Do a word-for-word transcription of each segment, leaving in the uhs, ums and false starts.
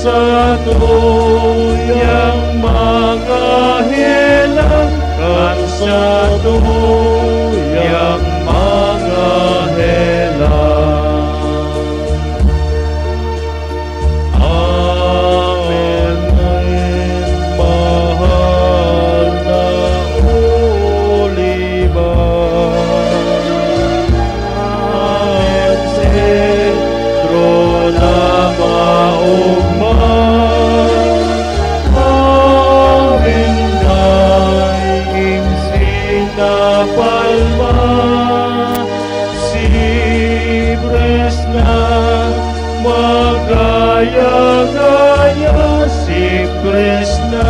satuyang mga helang, kan satuyang mga helang. Amen. Mahal na Oliva. Amen. Sentro na maogma. Amen. Daing sinapalma. Sibres na magaya-gaya, sibres na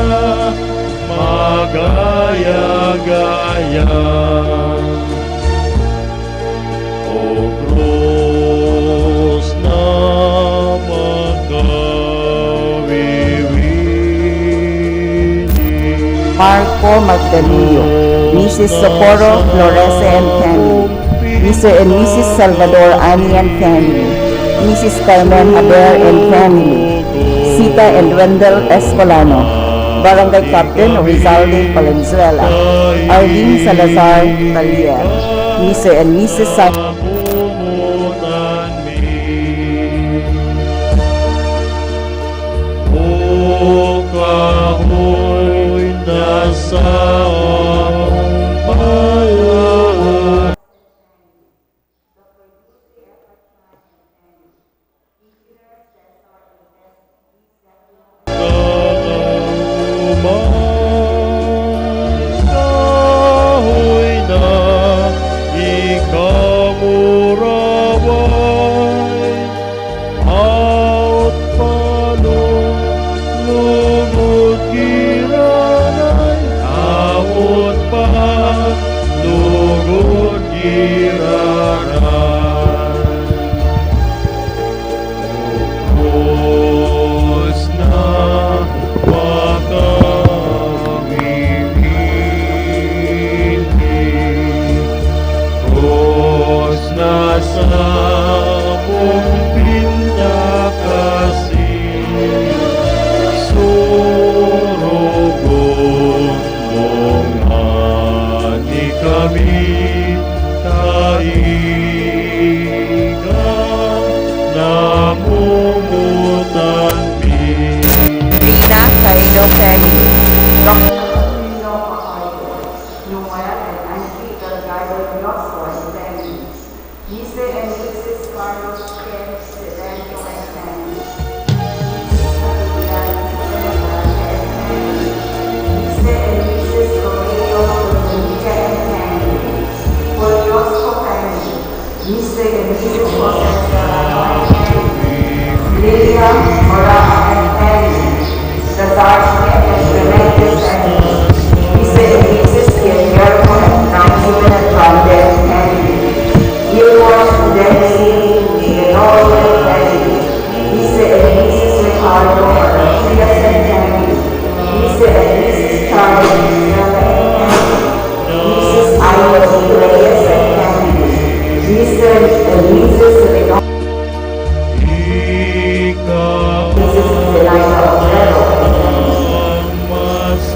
magaya-gaya. O krus na makawiwini. Marco Magdalillo, Missus Socorro Florece and family, Mister and Missus Salvador Ani and family, Missus Carmen Haber and family, Sita and Wendell Escolano, Barangay Captain Rizaldo Valenzuela, Arlene Salazar Talier, Mister and Missus Sa- O kahoy na sa pala. Kahoy na ikamuraway, aot pa lugod giraray, aot pa lugod giraray. Krus na makawiwili, krus na sa pagpinta kasi surugon mo ngani kami, dai ka namomotan mi. Rina Caino family. Doc- Noel and Angie Delgado Velasco and family. Mister and Missus Carlos Ken Sedeño and family. Missus Matilda Isabel Garcia and family. Mister and Missus Romeo Dominica and family. Curiosco family. Mister and Missus Jose Serrano and family. Lilia Moraes and family. Lazar Nieves Remedios and Mister and Missus Guillermo and Francisco Hernandez and family. Gilmore and Dempsey Figueroa and family. Mister and Missus Ricardo Ortiz and family. Mister and Missus Charles Estrada and family. Missus Ayo Reyes and family. Mister and Missus Rino. Missus Zelaida Obrero and family.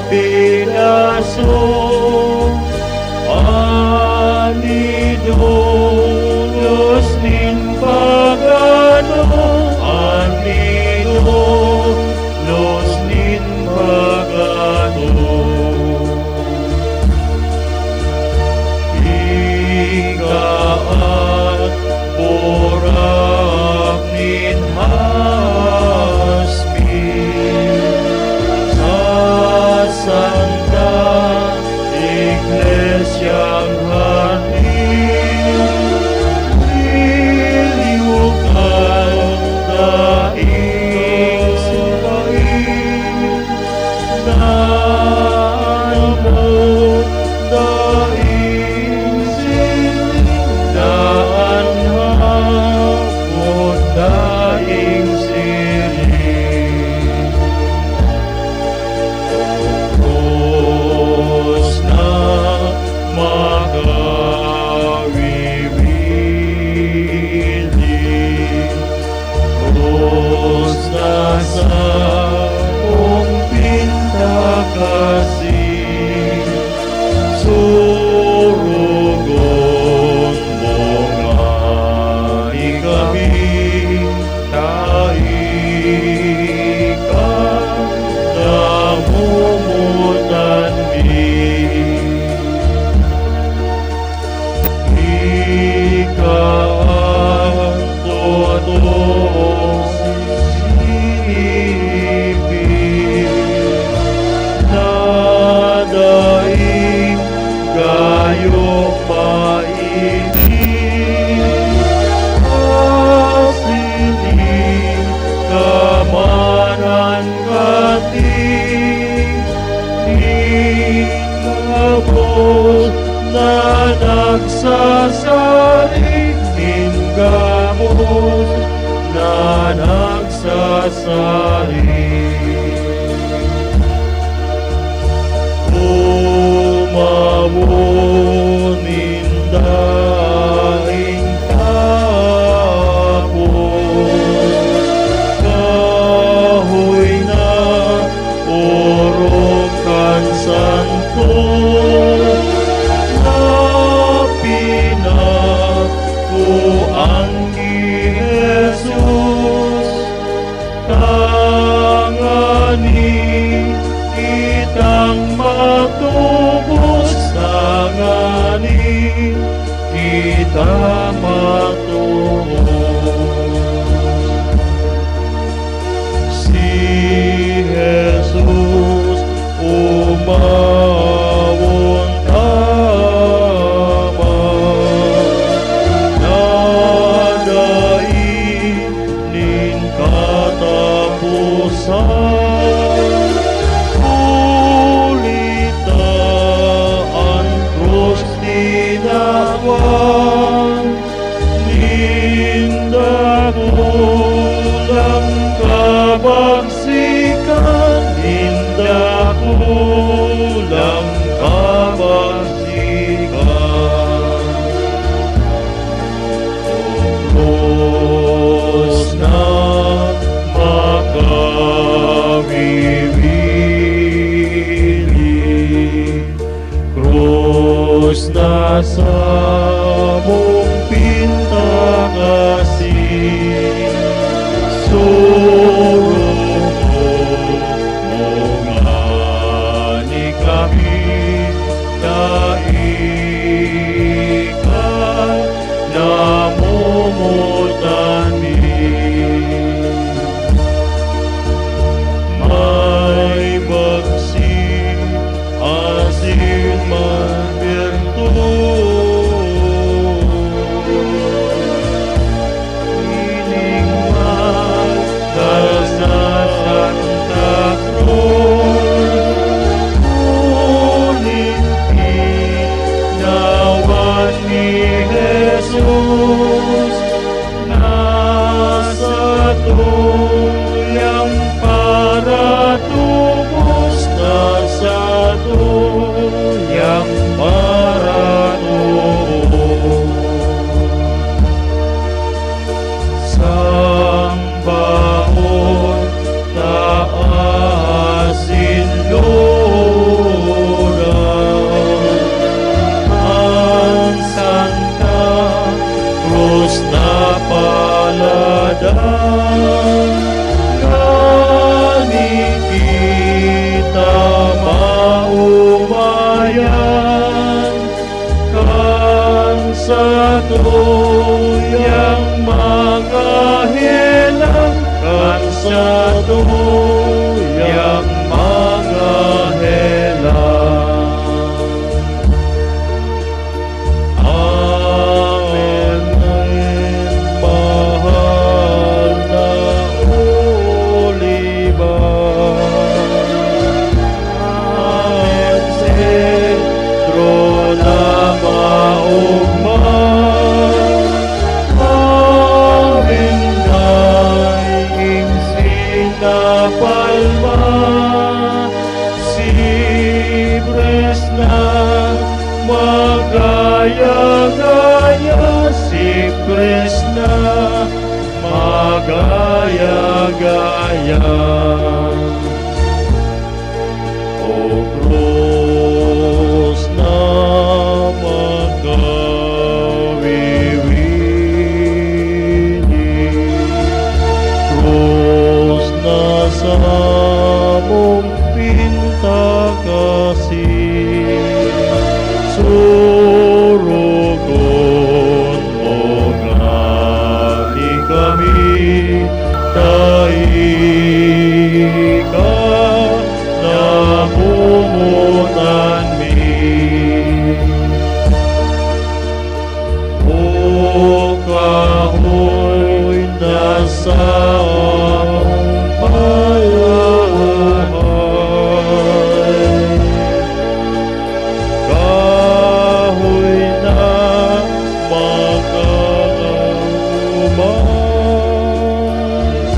Pinaso an idolos nin pagano, an idolos nin pagano. Ika an burak nin hasbi sa Santa Iglesyang hardin, liliw kan daing sipain, daan mo daing siring, daan hapot daing siring. Krus na makawiwili, krus na samong pintakasi, surugon mo ngani kami. Dai ka namomotan mi. Ika an totoong sipi na daing gayo pa ini, asin ika man an kati nin gabos na nagsasari, nin gabos na nagsasari. Umawo nin daing tapos, kahoy na orog kan santo na pinakuan ki Jesus. Tangani kitang matubos, tangani kita matubos. Si Jesus umawon tama na dai nin kataposan, huli ta an krus tinawan nin dakulang kabagsikan, nin dakulang kabagsikan. Krus na makawiwili, krus na samong pintakasi, surugon mo ngani kami, dai ka namomotan mi. May bagsi asin may bertuhan, Magaya-gaya si Krishna, magaya-gaya. O krus na makawiwili, krus na samong pintakasi, surugon mo ngani kami, ta ika namomotan mi. O kahoy na samong payahay, kahoy na makakaoman,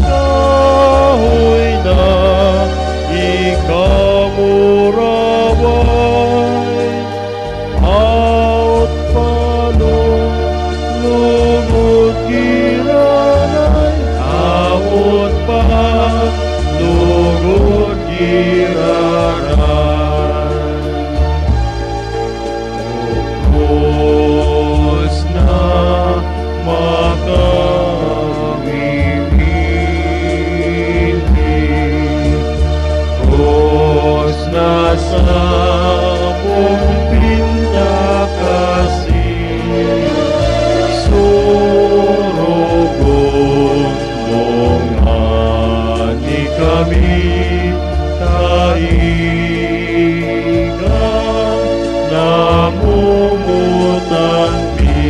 kahoy na ikamuraway, hawot pa lugod giraray, hawot pa lugod giraray. Krus na makawiwili, krus na samong pintakasi, surugon mo ngani kami, ta ika namomotan mi.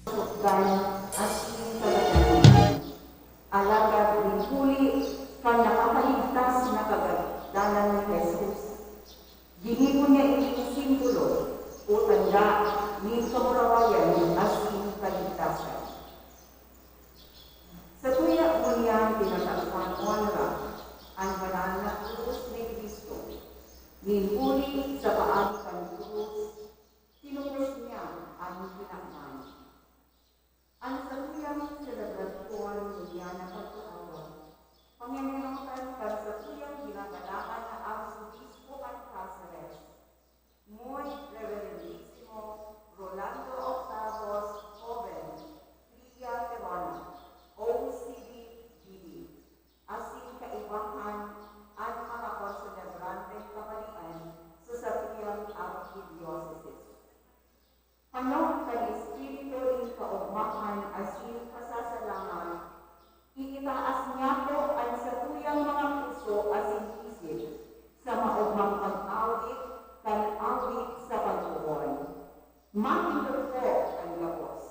Sukdan asin kagadanan. Alagad nin huli kan nakakaligtas na kagadanan ni Jesus, ginibo niya ini simbolo o tanda nin kamurawayan asin kaligtasan. Sa tuya ngunyan tinatagwan onra an banal na krus ni Cristo. Nin huli sa paagi kan krus, tinubos niya an kinaban. An satuyang selebrasyon ngunyan na pagkaaraw, pangenonotan kan satuyang ginagalakan na Arsobispo kan Caceres, Muy Reverendísimo Rolando Octavos Joven Cría Terona, O C D B D, asin kaibahan an mga konselebranteng kabarian sa satuyang arkidiosesis. Panuga kan espiritu nin kaogmahan asin kasasalamat, iitaas niyato an satuyang mga puso asin isip sa maogmang pag-awit kan awit sa pagpoon. Matindog po an gabos.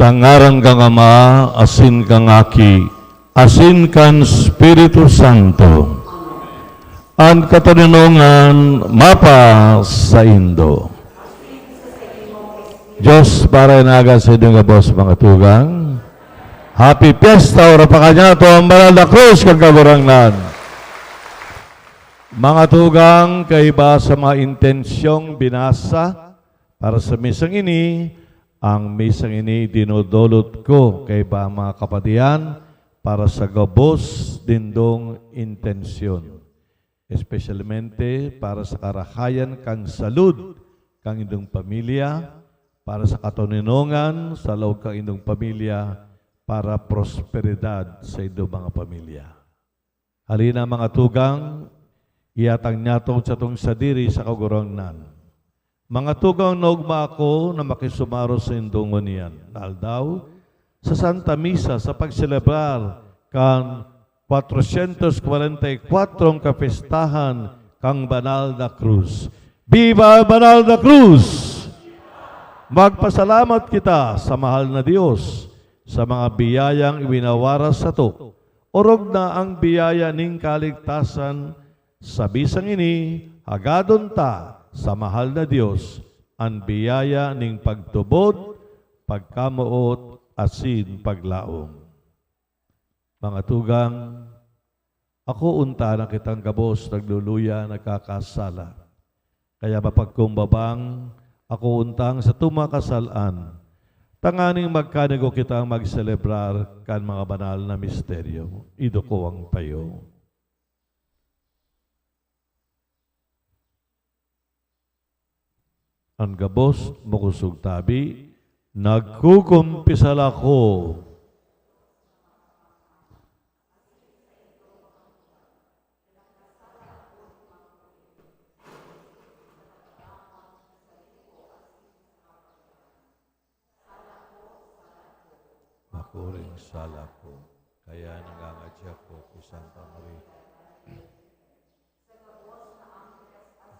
Sa ngaran kan Ama, asin kan Aki, asin kan Espiritu Santo. An katoninongan mapa saindo. Dios para inaga sa inyong gabos, mga tugang. Happy Fiesta, ora pa kanyato ang banal na krus kan Kagurangnan. Mga tugang, kaiba sa mga intensyong binasa, para sa misang ini, ang misang ini dinodolot ko kaiba mga kapadian para sa gabos nindong intensyon, espesyalmente para sa karahayan kan salud kan indong pamilya, para sa katoninongan sa laog kan indong pamilya, para prosperidad sa indong mga pamilya. Halina, mga tugang, iatang niyato an satong sadiri sa Kagurangnan. Mga tugang, naogma ako na makisumaro sa indong ngunyan na aldaw sa Santa Misa sa pagselebrar kan kwatrosyentos kwarenta y kwatro kapestahan kan Banal na Krus. Viva Banal na Krus! Magpasalamat kita sa mahal na Dios sa mga biyayang iwinawaras sato. Orog na ang biyaya nin kaligtasan, sa bisang ini, hagadon ta sa mahal na Dios an biyaya nin pagtubod, pagkamoot, asin paglaom. Mga tugang, ako unta na kitang gabos nagluluya, nagkakasala. Kaya mapagkumbabang ako untang sa tumakasalan, tanganing magkanigo kitang magselebrar kan mga banal na misteryo. Iduko ang payo. An gabos, makosog tabi, nagkukumpisal ako. Makuring sala ko, kaya nangangadya ko ki Santa Maria.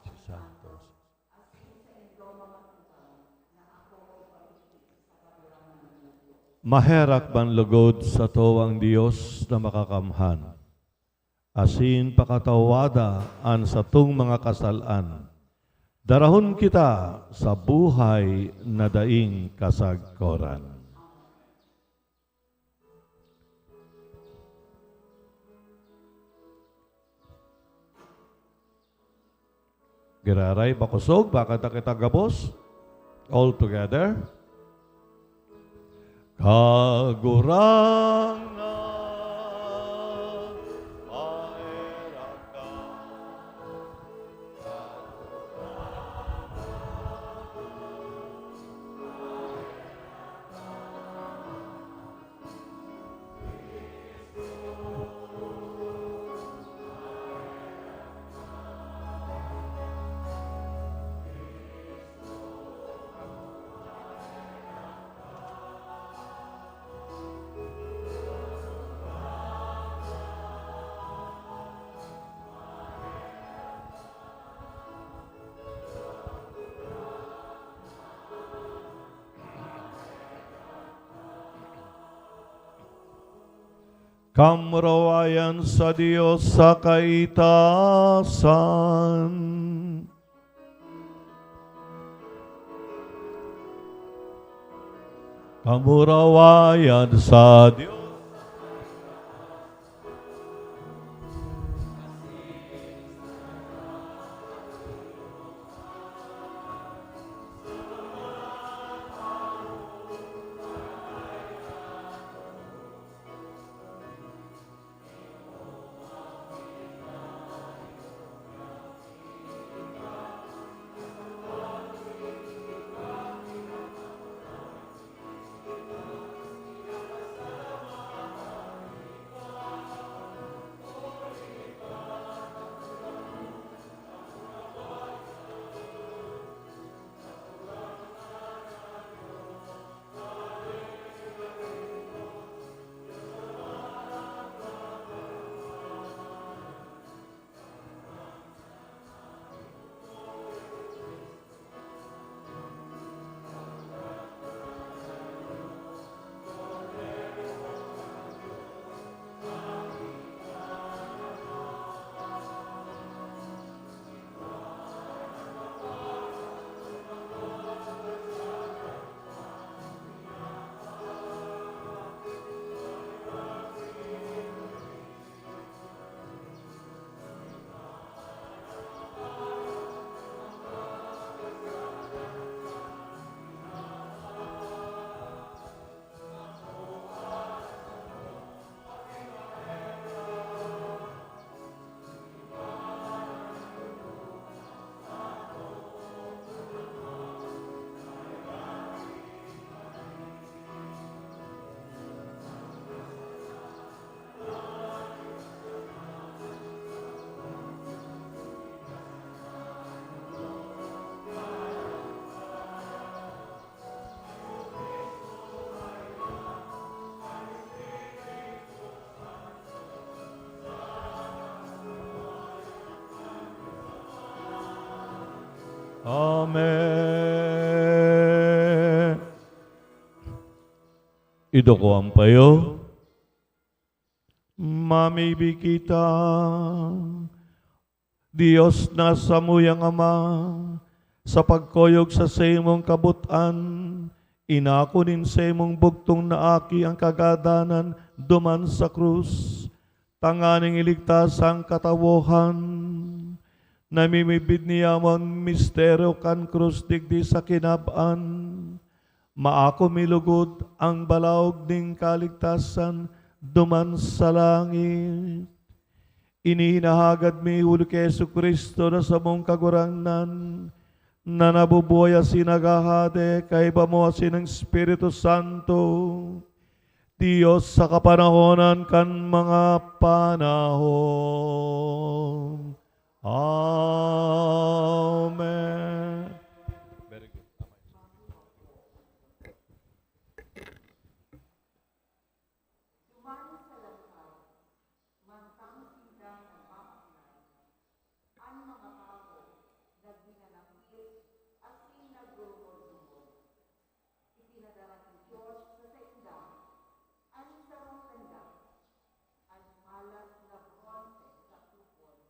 Si Santos. Maherak man lugod sato ang Dios na makakamhan, asin pakatawada an satong mga kasal-an. Darahon kita sa buhay na daing kasagkoran. Giraray, makosog, makanta kita gabos. All together. Kagurangnan, maherak ka. Kamurawayan sa Dios sa kaitasan. Kamurawayan sa Dios. Amen. Idoko ang payo. Mamibi kita. Dios na samuyang Ama, sa pagkuyog sa saimong kabutan, inako nin saimong bugtong na Aki ang kagadanan duman sa krus, tanganing iligtas ang katawohan. Namimibid niya an misteryo kan krus digdi sa kinab-an. Maako mi lugod ang balaog nin kaligtasan duman sa langit. Ini hinahagad mi huli ki Jesu-Cristo na samong Kagurangnan, na nabubuhay asin naghahade kaiba mo asin nin Espiritu Santo, Dios sa kapanahonan kan mga panahon. Amen. Very good. Tama yun. Duman sa lantaw, mantang sinda nagmamakilan, an mga tawo nagminanakit asin nagrurugmod. Ipinadara nin Dios sa sainda an sarong tanda, an halas na bronse sa kupon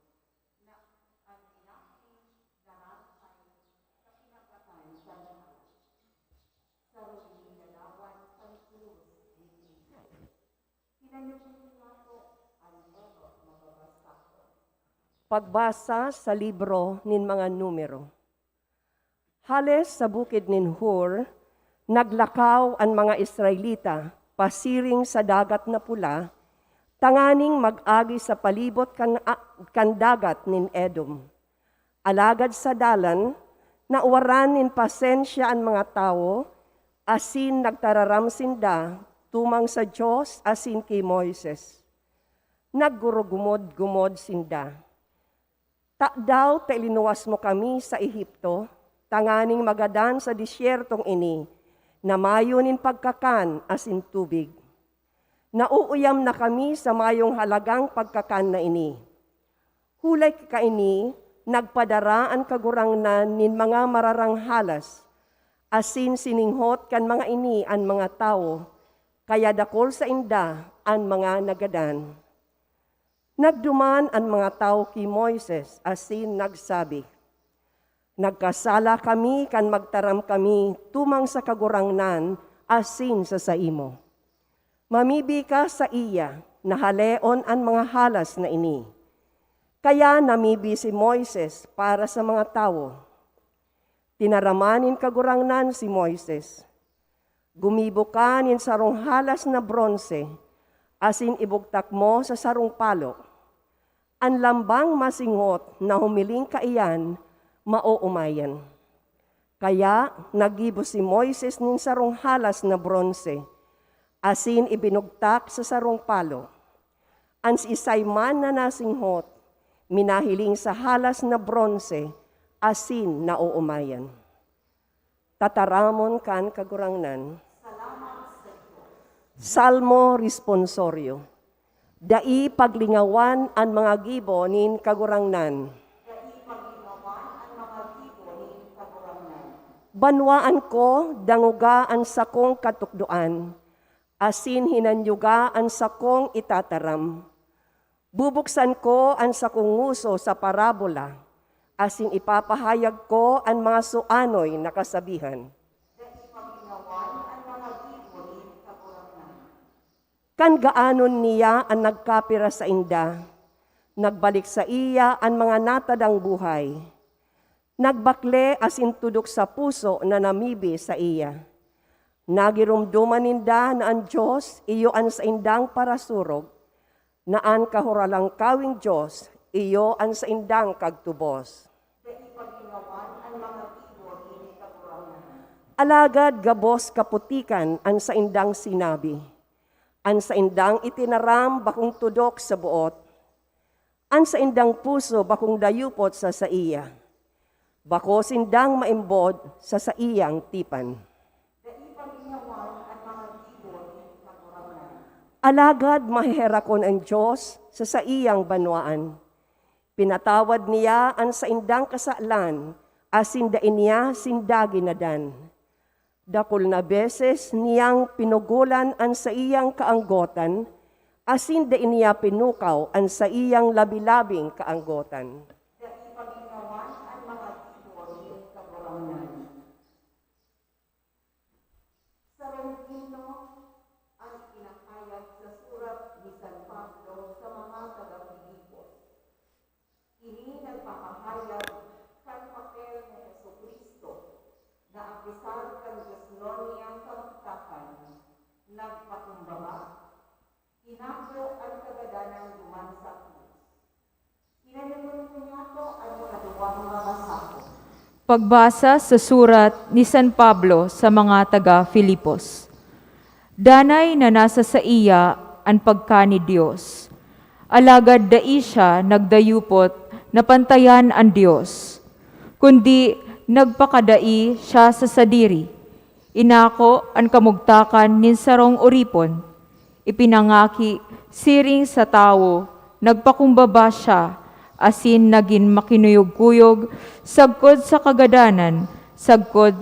na an inaki narangkay sa pinagkatan kan halas. Sarong linawan kan krus ni Cristo. Pinanukon niya po an orok na babasakon. Pagbasa sa libro nin mga Numero. Hale sa bukid nin Hor, naglakaw an mga Israelita pasiring sa Dagat na Pula, tanganing mag-agi sa palibot kan, a-, kan Dagat nin Edom. Alagad sa dalan, nawaran nin pasensya an mga tawo, asin nagtararam sinda tumang sa Dios asin ki Moises. Naggurugumod-gumod sinda, "Tadaw ta ilinuwas mo kami sa Egipto, tanganing magadan sa desyertong ini na mayo nin pagkakan asin tubig? Nauuyam na kami sa mayong halagang pagkakan na ini." Huli ki kaini, nagpadara an Kagurangnan nin mga mararang halas, asin sininghot kan mga ini an mga tawo, kaya dakul sainda an mga nagadan. Nagduman an mga tawo ki Moises asin nagsabi, "Nagkasala kami kan magtaram kami tumang sa Kagurangnan asin sa saimo. Mamibi ka saiya na haleon an mga halas na ini." Kaya namibi si Moises para sa mga tawo. Tinaraman nin Kagurangnan si Moises, "Gumibo ka nin sarong halas na bronse asin ibugtak mo sa sarong palo. An lambang masinghot na humiling kaiyan, maoomayan." Kaya naggibo si Moises nin sarong halas na bronse asin ibinugtak sa sarong palo. An siisay man na nasinghot, minahiling sa halas na bronse asin naoomayan. Tataramon kan Kagurangnan. Salmo Responsorio. Dai paglingawan an mga gibo nin Kagurangnan. Banwaan ko, dangoga an sakong katukdoan, asin hinanyuga an sakong itataram. Bubuksan ko an sakong ngoso sa parabola, asin ipapahayag ko an mga suanoy na kasabihan. Kan gaanon niya an nagkapira sainda, nagbalik saiya an mga natadang buhay. Nagbakle asin tudok sa puso na namibi saiya. Nagiromdoman ninda na an Dios iyo an saindang parasurog, na an Kahuralangkawing Dios iyo an saindang kagtubos. Alagad gabos kaputikan an saindang sinabi, an saindang itinaram bakong tudok sa boot. An saindang puso bakong dayupot sa saiya. Bako sindang maimbod sa saiyang tipan. Alagad maheherakon an Dios sa saiyang banwaan. Pinatawad niya an saindang kasalan asin dai niya sinda ginadan. Dakul na beses niyang pinugolan an saiyang kaanggotan, asin dai niya pinukaw an saiyang labi-labing kaanggotan. Dai pagingawan an mga gibo nin Kagurangnan. Sarong himno an ipinahayag sa surat ni San Pablo sa mga taga-Filipos. Ini nagpapahayag kan papel ni Jesu-Cristo na apesar kan gusnon niyang kamugtakan, nagpakumbaba, tinago an kagadanan duman sa krus. Pinanunod ko niyato an ikaduwang mga sako. Pagbasa sa surat ni San Pablo sa mga taga Filipos. Danay na nasa saiya an pagka ni Dios, alagad dai siya nagdayupot na pantayan an Dios, kundi nagpakadai siya sa sadiri, inako an kamugtakan nin sarong oripon, ipinangaki siring sa tawo, nagpakumbaba siya, asin nagin makinuyog-kuyog sagkod sa kagadanan, sagkod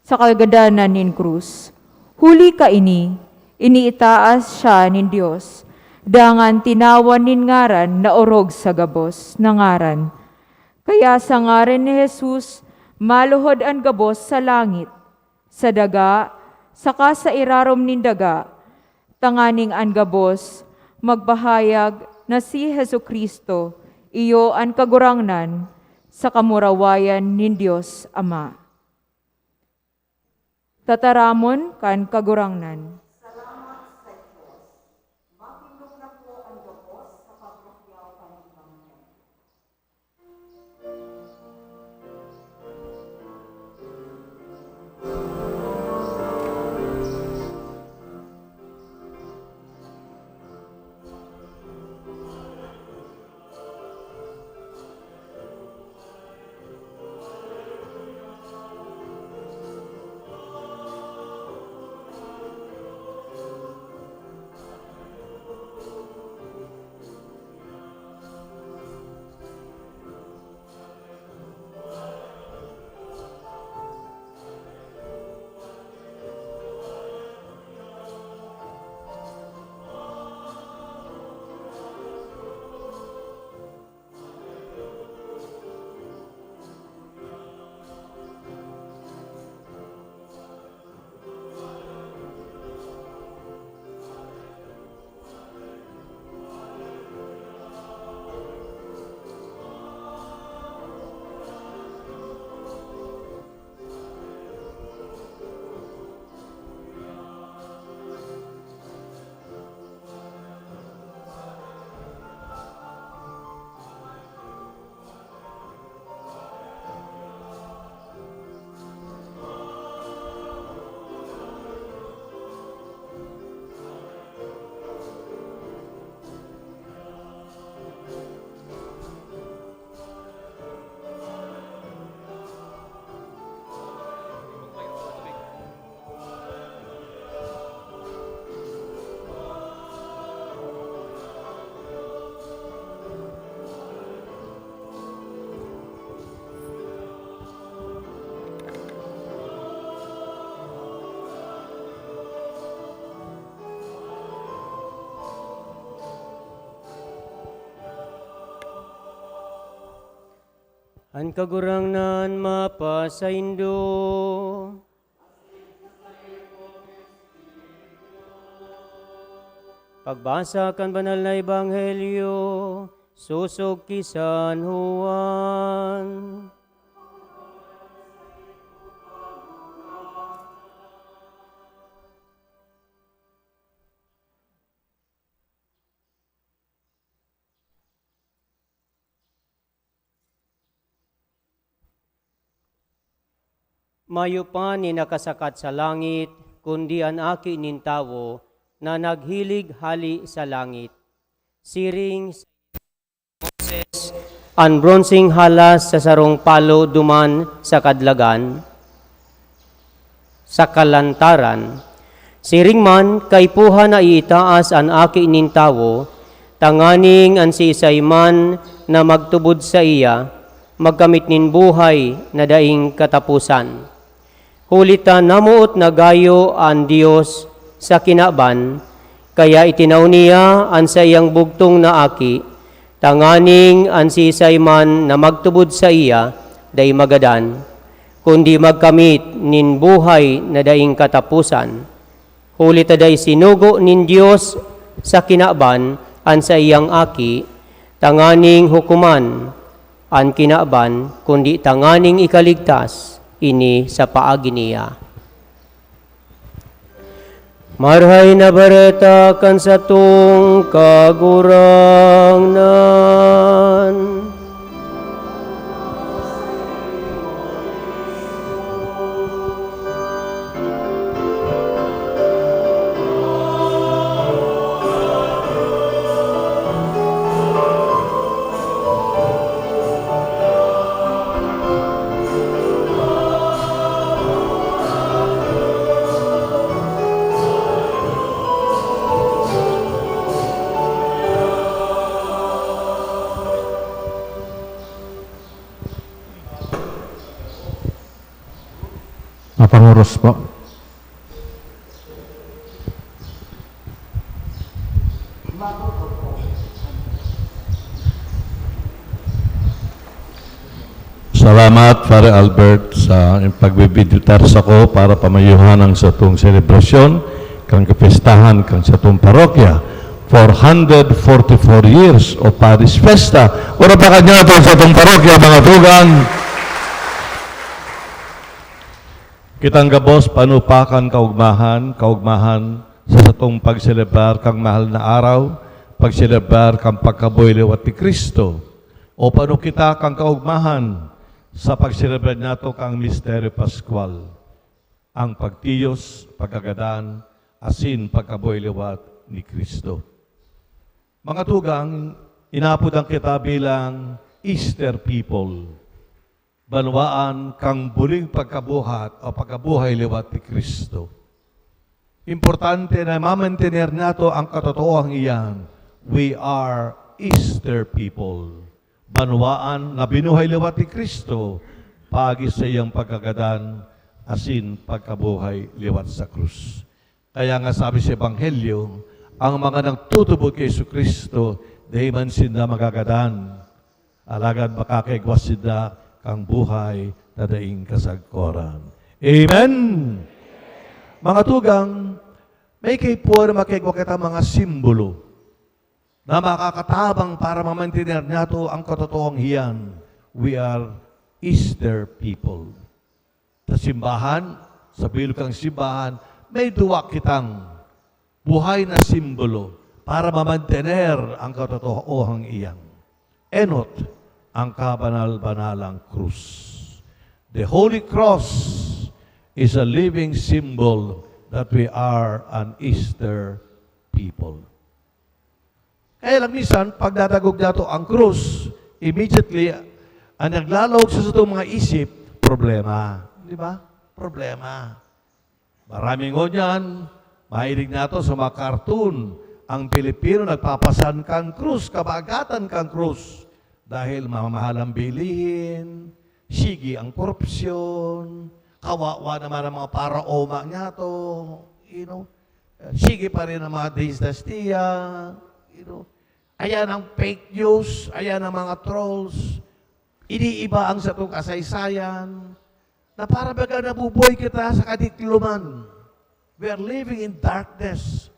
sa kagadanan nin krus. Huli kaini, iniitaas siya nin Dios, dangan tinawan nin ngaran na orog sa gabos na ngaran. Kaya sa ngaran ni Jesus, maluhod an gabos sa langit, sa daga, saka sa irarom nin daga, tanganing an gabos magpahayag na si Jesu-Cristo iyo an Kagurangnan sa kamurawayan nin Dios Ama. Tataramon kan Kagurangnan. Salamat sa Dios. Matindog na po ang gabos sa pagpahayag kan Ebanghelyo. An Kagurangnan mapasaindo. Pagbasa kan Banal na Ebanghelyo sosog ki San Juan. Mayo pa nin nakasakat sa langit, kundi an Aki nin Tawo na naghilig hale sa langit. Siring sa Moses, an bronseng halas sa sarong palo duman sa kadlagan, sa kalantaran. Siring man, kaipuhan na iitaas an Aki nin Tawo, tanganing an siisay man na magtubod saiya, magkamit nin buhay na daing kataposan. Huli ta namoot na gayo an Dios sa kinaban, kaya itinao niya an saiyang bugtong na Aki, tanganing an siisay man na magtubod saiya dai magadan, kundi magkamit nin buhay na daing kataposan. Huli ta dai sinugo nin Dios sa kinaban an saiyang Aki, tanganing hukoman an kinaban, kundi tanganing ikaligtas ini sa paagi niya. Marahay na Bareta kan satong Kagurangnan. Mapanguros po. Salamat, Father Albert, sa pagbibinditar sako para pamayuhan ang satong selebrasyon kan kapistahan kan satong parokya. Four hundred forty-four years of Parish Fiesta. Ora pa kanya to sa satong parokya, mga tugang. Kitang gabos panupa kan kaugmahan, kaugmahan sa satong pagselebrar kan mahal na araw, pagselebrar kan pagkabuhay liwat ni Cristo. O pano kita kan kaugmahan sa pagselebrar nato kan misteryo Pascual, ang pagtiyos, pagkagadan, asin pagkabuhay liwat ni Cristo. Mga tugang, inapodan kita bilang Easter people, banwaan kan buling pagkabuhat o pagkabuhay liwat ni Cristo. Importante na mamantener nato ang katotoohan iyan. We are Easter people. Banwaan na binuhay liwat ni Cristo, paagi sa iyang pagkagadan, asin pagkabuhay liwat sa krus. Kaya nga sabi sa Ebanghelyo, ang mga nagtutubod ki Jesu-Cristo, dai man sinda magagadan. Alagad makakaigwa sinda kan buhay na daing kasagkoran. Amen! Mga tugang, may kaipuhan na makaigwa kita mga simbolo na makakatabang para mamantener nato ang katotoohan iyan. We are Easter people. Sa simbahan, sa bilog kan simbahan, may duwa kitang buhay na simbolo para mamantener ang katotoohan iyan. Enot, ang kabanal-banalang krus. The Holy Cross is a living symbol that we are an Easter people. Kaya lang minsan, pag nadangog nato ang krus, immediately, ang naglalawag sa satong mga isip, problema. Di ba? Problema. Maraming ngunyan, mahilig nato sa mga cartoon. Ang Pilipino nagpapasan kan krus, kabagatan kan krus. Dahil mamahal ang bilihin, sige ang korupsyon, kawawa naman ang mga paraoma niyato, you know, sige pa rin ang mga dinastiya, you know. Ayan ang fake news, ayan ang mga trolls, iniiba ang satong kasaysayan, na para baga nabubuhay kita sa kadikloman. We are living in darkness,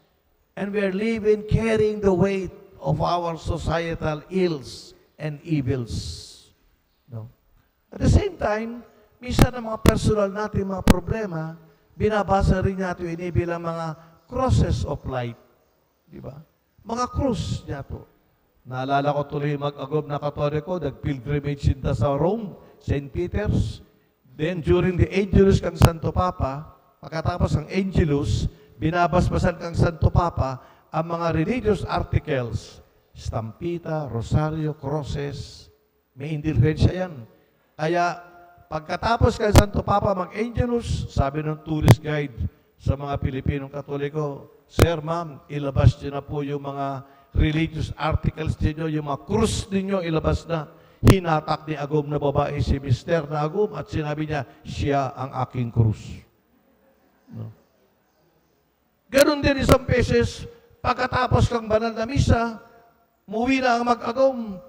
and we are living carrying the weight of our societal ills and evils. No? At the same time, minsan ang mga personal natin, mga problema, binabasa rin natin ini bilang mga crosses of light. Di ba? Mga krus niyato. Naalala ko tuloy, mag-agom na Katoliko, nag-pilgrimage sinda sa Rome, Saint Peter's. Then, during the Angelus kan Santo Papa, pagkatapos ng Angelus, binabasbasan kan Santo Papa ang mga religious articles, stampita, rosaryo, crosses. May indulhensya yan. Kaya, pagkatapos kan Santo Papa mag-Angelus, sabi ng tourist guide sa mga Pilipinong Katoliko, "Sir, ma'am, ilabas niyo na po yung mga religious articles ninyo, yung mga krus ninyo, ilabas na. Hinatak ni agom na babae si mister na agom at sinabi niya, "Siya ang aking krus." No? Ganun din isang beses, pagkatapos kang banal na misa, muwi na ang mag-agom.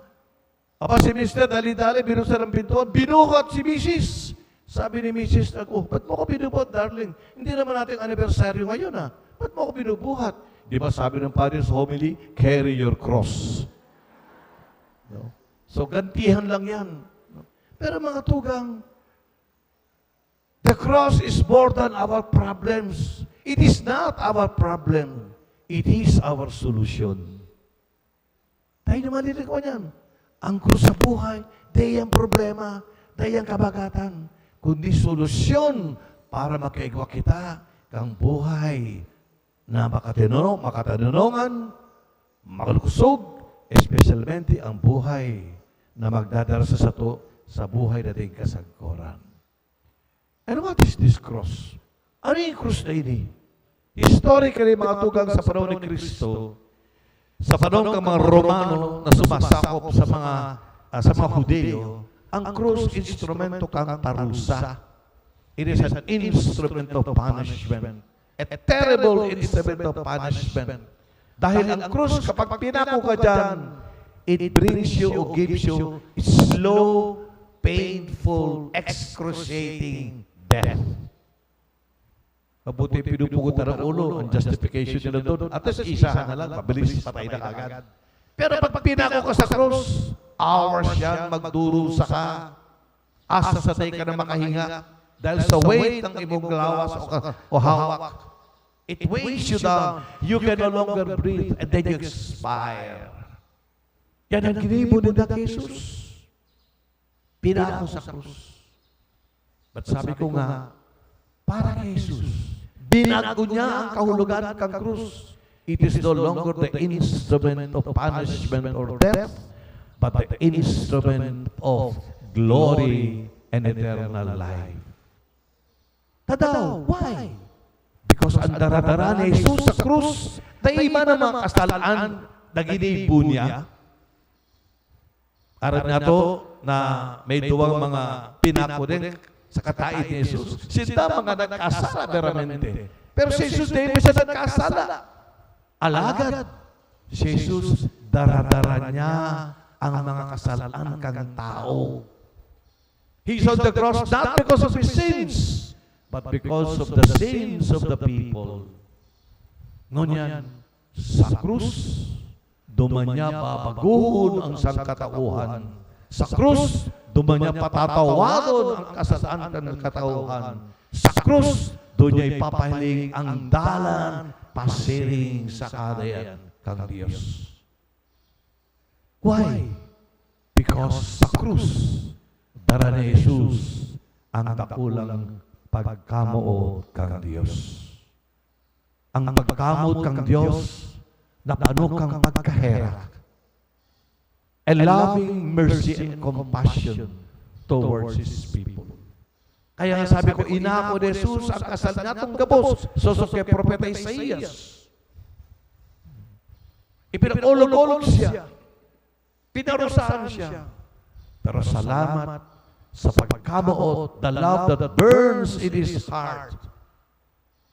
Aba, si mister dali-dali, binuksan ang pintuan, binuhat si misis. Sabi ni misis, "Naku, ba't mo ako binubuhat, darling? Hindi naman natin anibersaryo ngayon, ah. Ba't mo ako binubuhat?" Di ba sabi ng padre sa homily, "Carry your cross." No? So, gantihan lang yan. No? Pero mga tugang, the cross is more than our problems. It is not our problem. It is our solution. Tayo naman dito ko niyan. Ang krus sa buhay, di yan problema, di yan kabagatan, kundi solusyon para makaigwa kita kang buhay na makatino-, makatanonongan, malusog, espesyalmente ang buhay na magdadara sa sato sa buhay na daing kasagkoran. And what is this cross? Ano yung krus na ini? Historically, mga tugang, sa panahon ni Kristo, sa panahon ng mga Romano na sumasakop sa mga, ah, sa mga Hudeyo, ang krus instrumento kang parusa. It is an instrument of punishment. A terrible instrument of punishment. Dahil ang krus, kapag pinako ka dyan, it brings you or gives you slow, painful, excruciating death. Mabuti pinupugot ang ulo, ang justification nila doon. At least, isa na lang, mabilis, patay na agad. Pero pag pinako ka sa krus, hours yan, magdurusa ka. Asa sa tayo ka na makahinga dahil sa weight ng imong lawas o, ka- o hawak. It weighs you down. You can no longer breathe and then you expire. Yan ang ginibo ni Jesus. Pinako sa krus. But sabi ko nga, para kay Jesus, binago niya ang kahulugan kan krus. It is no longer the instrument of punishment or death, but the instrument of glory and eternal life. Tadaw, why? Because ang daradara ni Jesus sa krus, dai man ang mga kasalan na ginibo niya. Aram niyato na may duwang mga pinako din sa kataed ni Jesus. Sinda mga nagkasala veramente. Pero si Jesus, di man siya nagkasala. Alagad, si Jesus, daradara niya ang mga kasalan kan tao. He's on the cross not because of his sins, but because of the sins of the people. Ngunyan, sa krus, duman niya babagohon ang sangkatauhan. Sa krus, duman niya patatawadon ang kasalan kan katauhan. Sa krus, doon niya ipapahiling ang dalan pasiring sa kadayan kan Dios. Why? Because sa krus, dara ni Jesus ang dakulang pagkamoot kan Dios. Ang pagkamoot kan Dios na pano kan pagkaherak. A loving mercy and compassion towards His people. Kaya nga sabi ko, inako ni Jesus ang kasal niya tong gabos, sosog kay Propeta Isaias. Ipinag-olog-olog siya. Pinarusahan siya. Pero salamat sa pagkamoot, the love that burns in his heart.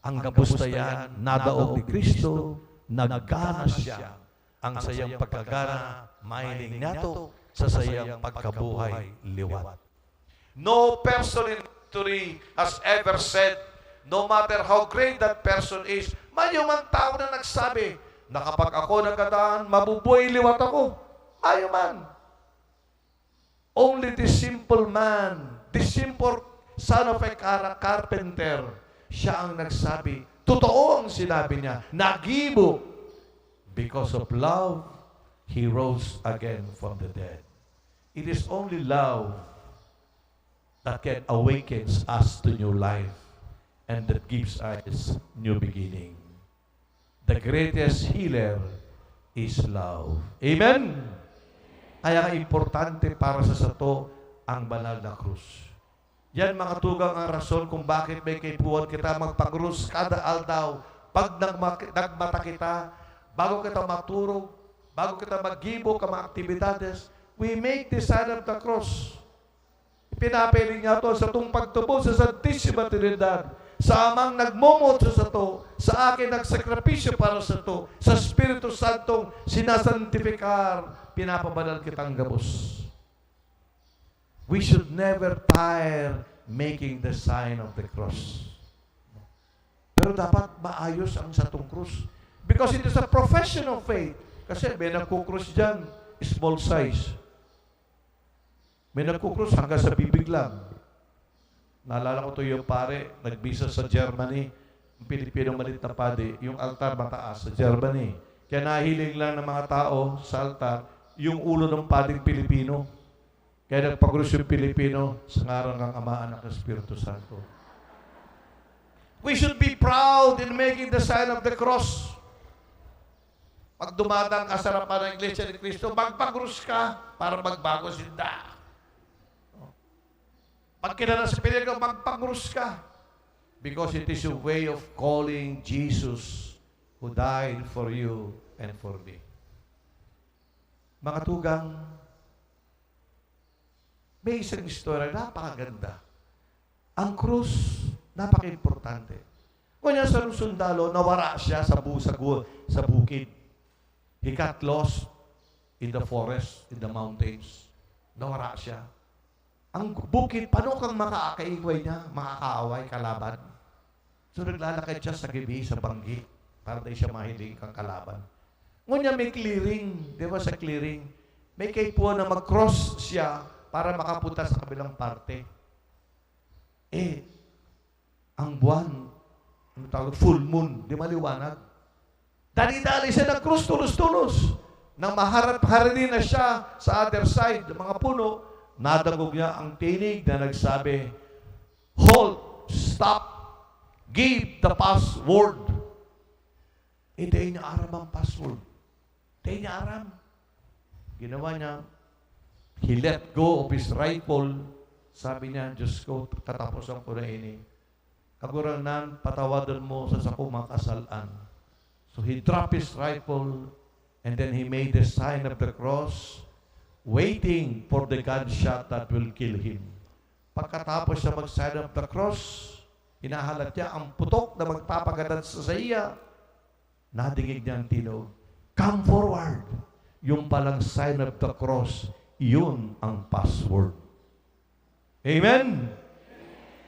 Ang gabos na yan, nadaog ni Cristo, nagana siya. Ang sayang pagkagana, mahiling niyato sa sayang pagkabuhay liwat. No person in history has ever said, no matter how great that person is, mayo man tao na nagsabi na kapag ako nagadan, mabubuhay liwat ako. Mayo man. Only this simple man, this simple son of a car- carpenter, siya ang nagsabi. Totoo ang sinabi niya, nagibo. Because of love, he rose again from the dead. It is only love that can awakens us to new life and that gives us new beginning. The greatest healer is love. Amen? Kaya nga importante para sa sato ang banal na krus. Yan, mga tugang, ang rason kung bakit may kaipuhan kita magpakrus kada aldaw. Pag nagma-, nagmata kita, bago kita maturog, bago kita maggibo ka mga aktibidades, We make the sign of the cross. Ipinapahiling niya to sa tong pagtubod sa Santisima Trinidad, sa Amang nagmomoot sa sato, sa akin nagsakripisyo para sato, sa Espiritu Santong sinasantifikar, pinapabanal kitang gabos. We should never tire making the sign of the cross. Pero dapat maayos ang satong krus. Because it is a profession of faith. Kasi may nagkukrus dyan, small size. May nagkukrus hanggang sa bibig lang. Naalala ko to yung pare, nagbisa sa Germany, ang Pilipino malit na padi, yung altar mataas sa Germany. Kaya nahiling lang ng mga tao sa altar, yung ulo ng pading Pilipino. Kaya nagpakrus yung Pilipino sa ngaran ng Ama, Anak, Espiritu Santo. We should be proud in making the sign of the cross. Pag dumadaan ka sa harapan ng Iglesia ni Cristo, magpakrus ka para magbago sinda. Pag kilala sa peligro, magpakrus ka. Because it is a way of calling Jesus who died for you and for me. Mga tugang, may isang istorya, napakaganda. Ang krus, napaka-importante. Ngunyan sarong sundalo, nawara siya sa bu-, sa gu-, sa bukid. He got lost in the forest, in the mountains. Nawara siya. Ang bukid, paano kang makakaigway niya, makakaaway, kalaban? So, naglalakad siya sa gabi, sa banggi, para di siya mahiling kang kalaban. Ngunyan may clearing, di ba, sa clearing, may kaipuhan na mag-cross siya para makapunta sa kabilang parte. Eh, ang buwan, ano tawag, full moon, di maliwanag. Dali-dali siya nag-cross tolos-tolos. Nang maharap-harani na siya sa other side, mga puno, nadangog niya ang tinig na nagsabi, "Halt! Stop! Give the password!" Eh, dai niya aram ang password. Dai niya aram. Ginawa niya, he let go of his rifle. Sabi niya, "Diyos ko, katapusan ko na ini. Kagurangnan, patawadon mo sa sakong mga kasal-an." So he dropped his rifle and then he made the sign of the cross, waiting for the gunshot that will kill him. Pagkatapos siya mag-sign of the cross, hinahalat niya ang putok na magpapagadan sa saiya. Nadingig niya ang tinog, "Come forward." Yung palang sign of the cross, yun ang password. Amen?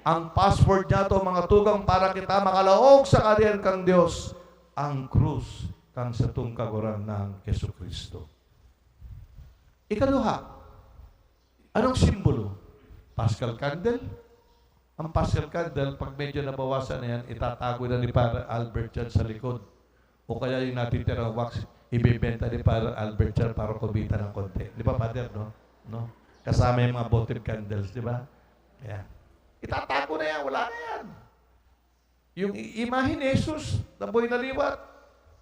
Ang password niya to, mga tugang, para kita makalaog sa Kaharian kan Dios, ang krus kan satong Kagurangnan Jesu-Cristo. Ikaduha, anong simbolo? Paschal candle? Ang Paschal candle, pag medyo nabawasan na yan, itatago na ni Father Albert yan sa likod. O kaya yung natitirang wax, ibebenta ni Father Albert yan para kumita ng konti. Di ba, Father, no? No? Kasama yung mga votive candles, di ba? Yan. Itatago na yan, wala na yan. Yung i-, imahe ni Jesus na buhay na liwat,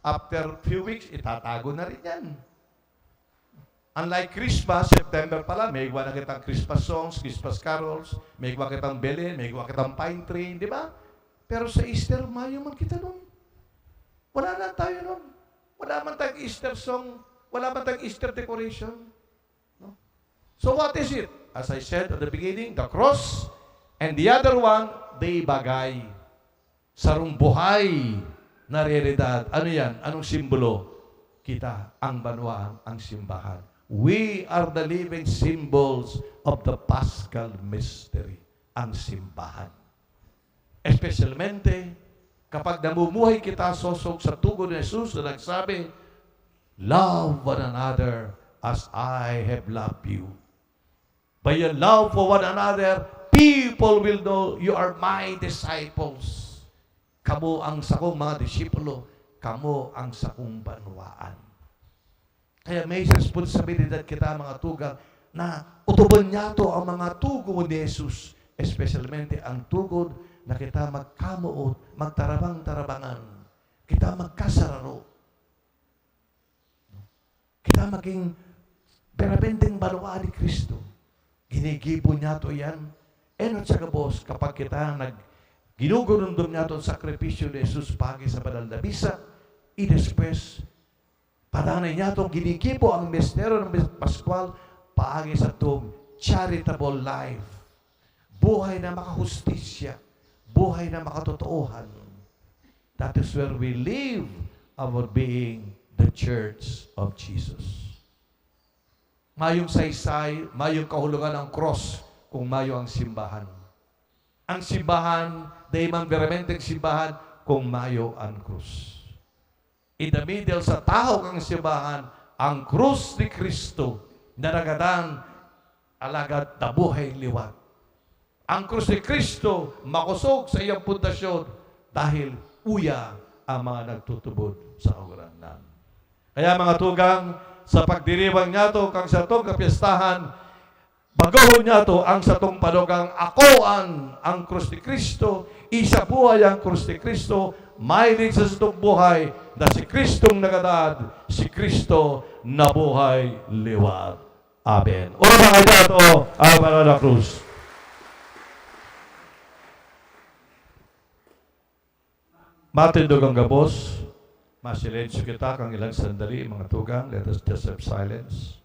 after few weeks, itatago na rin yan. Unlike Christmas, September pa lang, may igwa na kitang Christmas songs, Christmas carols, may igwa kitang belen, may igwa kitang pine tree, di ba? Pero sa Easter, mayo man kita nun. Wala na tayo nun. Wala man tayong Easter song, wala man tayong Easter decoration. No? So what is it? As I said at the beginning, the cross, and the other one, the ibagay. Sarong buhay na realidad. Ano yan? Anong simbolo? Kita, ang banwaan, ang simbahan. We are the living symbols of the Paschal mystery, ang simbahan. Especialmente, kapag namumuhay kita sosog sa tugon ni Jesus na nagsabi, "Love one another as I have loved you." By your love for one another, people will know you are my disciples. Kamo ang sakong mga disipulo, kamo ang sakong banwaan. Kaya may responsibilidad kita, mga tugang, na utuban niyato ang mga tugon ni Jesus, especialmente ang tugon na kita magkamoot, magtarabang-tarabangan, kita magkasararo. Kita maging permanenteng banwaan ni Cristo. Ginigibo niyato iyan. Enot sa gabos, kapag kita nag-, ginugurundom niyato an sakripisyo ni Jesus pagi sa banal na misa, i despues, padanay niyato ginigibo ang misteryo ng Paskwal, paagi satong charitable life. Buhay na makahustisya, buhay na makatotoohan. That is where we live our being the Church of Jesus. Mayong saysay, mayong kahulogan ang krus kung mayo ang simbahan. Ang simbahan, dai man biramenteng simbahan kung mayo an krus. In the middle sa tahaw kan simbahan, ang krus ni Cristo na nagadan, alagad nabuhay liwat. Ang krus ni Cristo makosog sa iyang pundasyon dahil uya ang mga nagtutubod sa Kagurangnan. Kaya, mga tugang, sa pagdiriwang niyato kan satong kapyestahan, bagohon niyato ang satong panugang, akoan ang krus ni Cristo, isabuhay ang krus ni Cristo, mahiling sa satong buhay na si Cristong nagadan, si Cristo nabuhay liwat. Amen. Oraba ngaya niyato ang banal na krus. Matindog ang gabos. Masilensyo kita kan ilang sandali, mga tugang. Let us just have silence.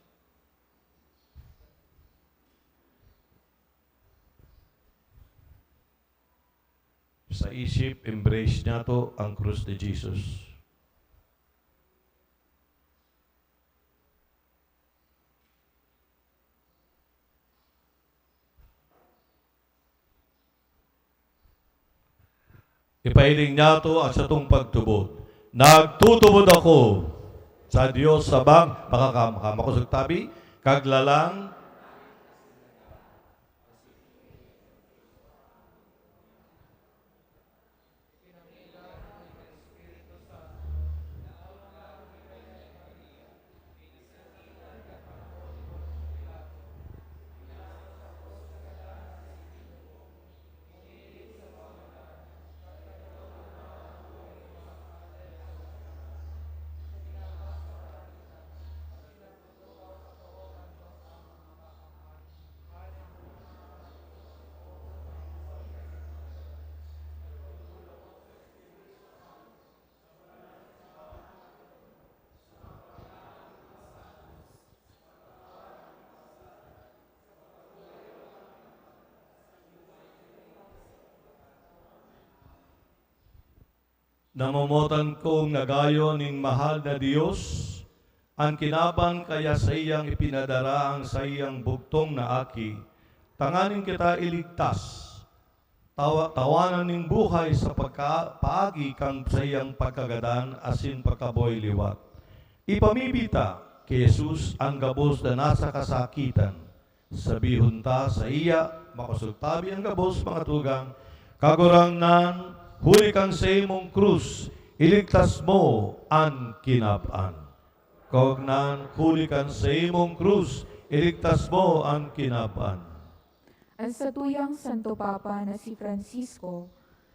Sa isip, embrace niyato ang krus ni Jesus. Ipahiling niyato ang satong pagtubod. Nagtutubod ako sa Dios sa bang-, makakam-, makakam-, makosog tabi, kaglalang Namomotan kong nagayo nin mahal na Dios, an kinaban kaya saiyang ipinadara ang saiyang bugtong na Aki, tanganing kita iligtas, tawa-, tawanan nin buhay sa pagka-, paagi kan saiyang pagkagadan asin pagkabuhay liwat. Ipamibi ta ki Jesus an gabos na nasa kasakitan. Sabihon ta saiya, makosog tabi an gabos, mga tugang, "Kagurangnan, huli kan saimong krus, iligtas mo an kinab-an." Kagurangnan, huli kan saimong krus, iligtas mo an kinab-an. An satuyang Santo Papa na si Francisco,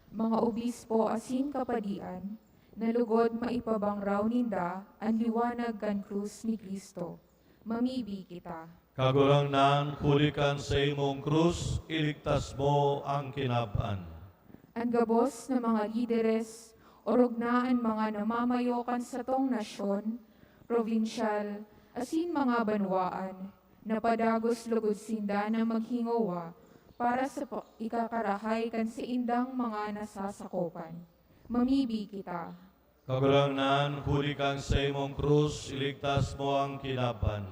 mga obispo asin kapadian, na lugod maipabangraw ninda an liwanag kan krus ni Cristo. Mamibi kita. Kagurangnan, huli kan saimong krus, iligtas mo an kinab-an. An gabos na mga lideres, orog na an mga namamayo kan satong nasyon, probinsyal, asin mga banwaan, napadagos lugod sinda na maghingowa para sa pa-, ikakarahay kan saindang mga nasasakopan. Mamibi kita. Kagurangnan, huli kan saimong krus, iligtas mo an kinab-an.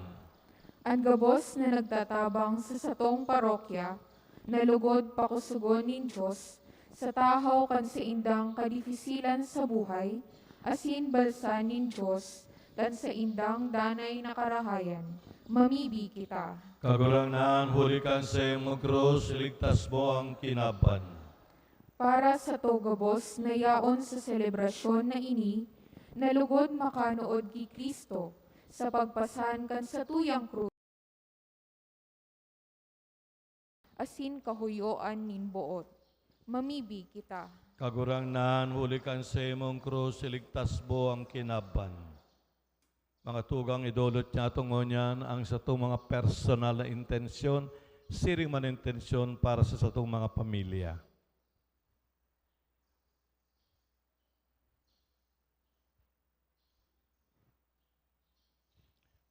An gabos na nagtatabang sa satong parokya, na lugod pakosogon nin Dios, sa tahaw kan saindang kadifisilan sa buhay, asin balsan nin Dios kan saindang danay na karahayan. Mamibi kita. Kagurangnan, huli kan saimong krus, iligtas mo an kinab-an. Para sato gabos na yaon sa selebrasyon na ini, na lugod makanood ki Cristo sa pagpasan kan satuyang krus asin kahuyoan nin boot. Mamibi kita. Kagurangnan, huli kan saimong krus, iligtas mo an kinab-an. Mga tugang, idolot niyato ngunyan an satong mga personal na intensyon, siring man intensyon para sa satong mga pamilya.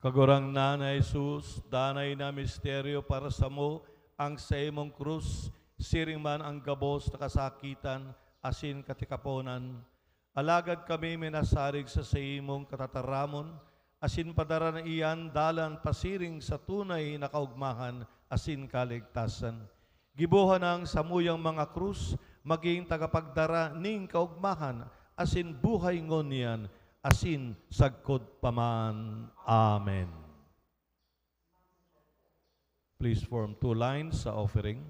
Kagurangnan na Jesus, danay na misteryo para samo ang saimong krus, siring man ang gabos na kasakitan asin katikaponan. Alagad kami minasarig sa saimong katataramon, asin padara na iyan dalan pasiring sa tunay na kaogmahan asin kaligtasan. Giboha nang samuyang mga krus magin tagapagdara nin kaogmahan asin buhay ngunyan asin sagkod pa man. Amen. Please form two lines sa offering.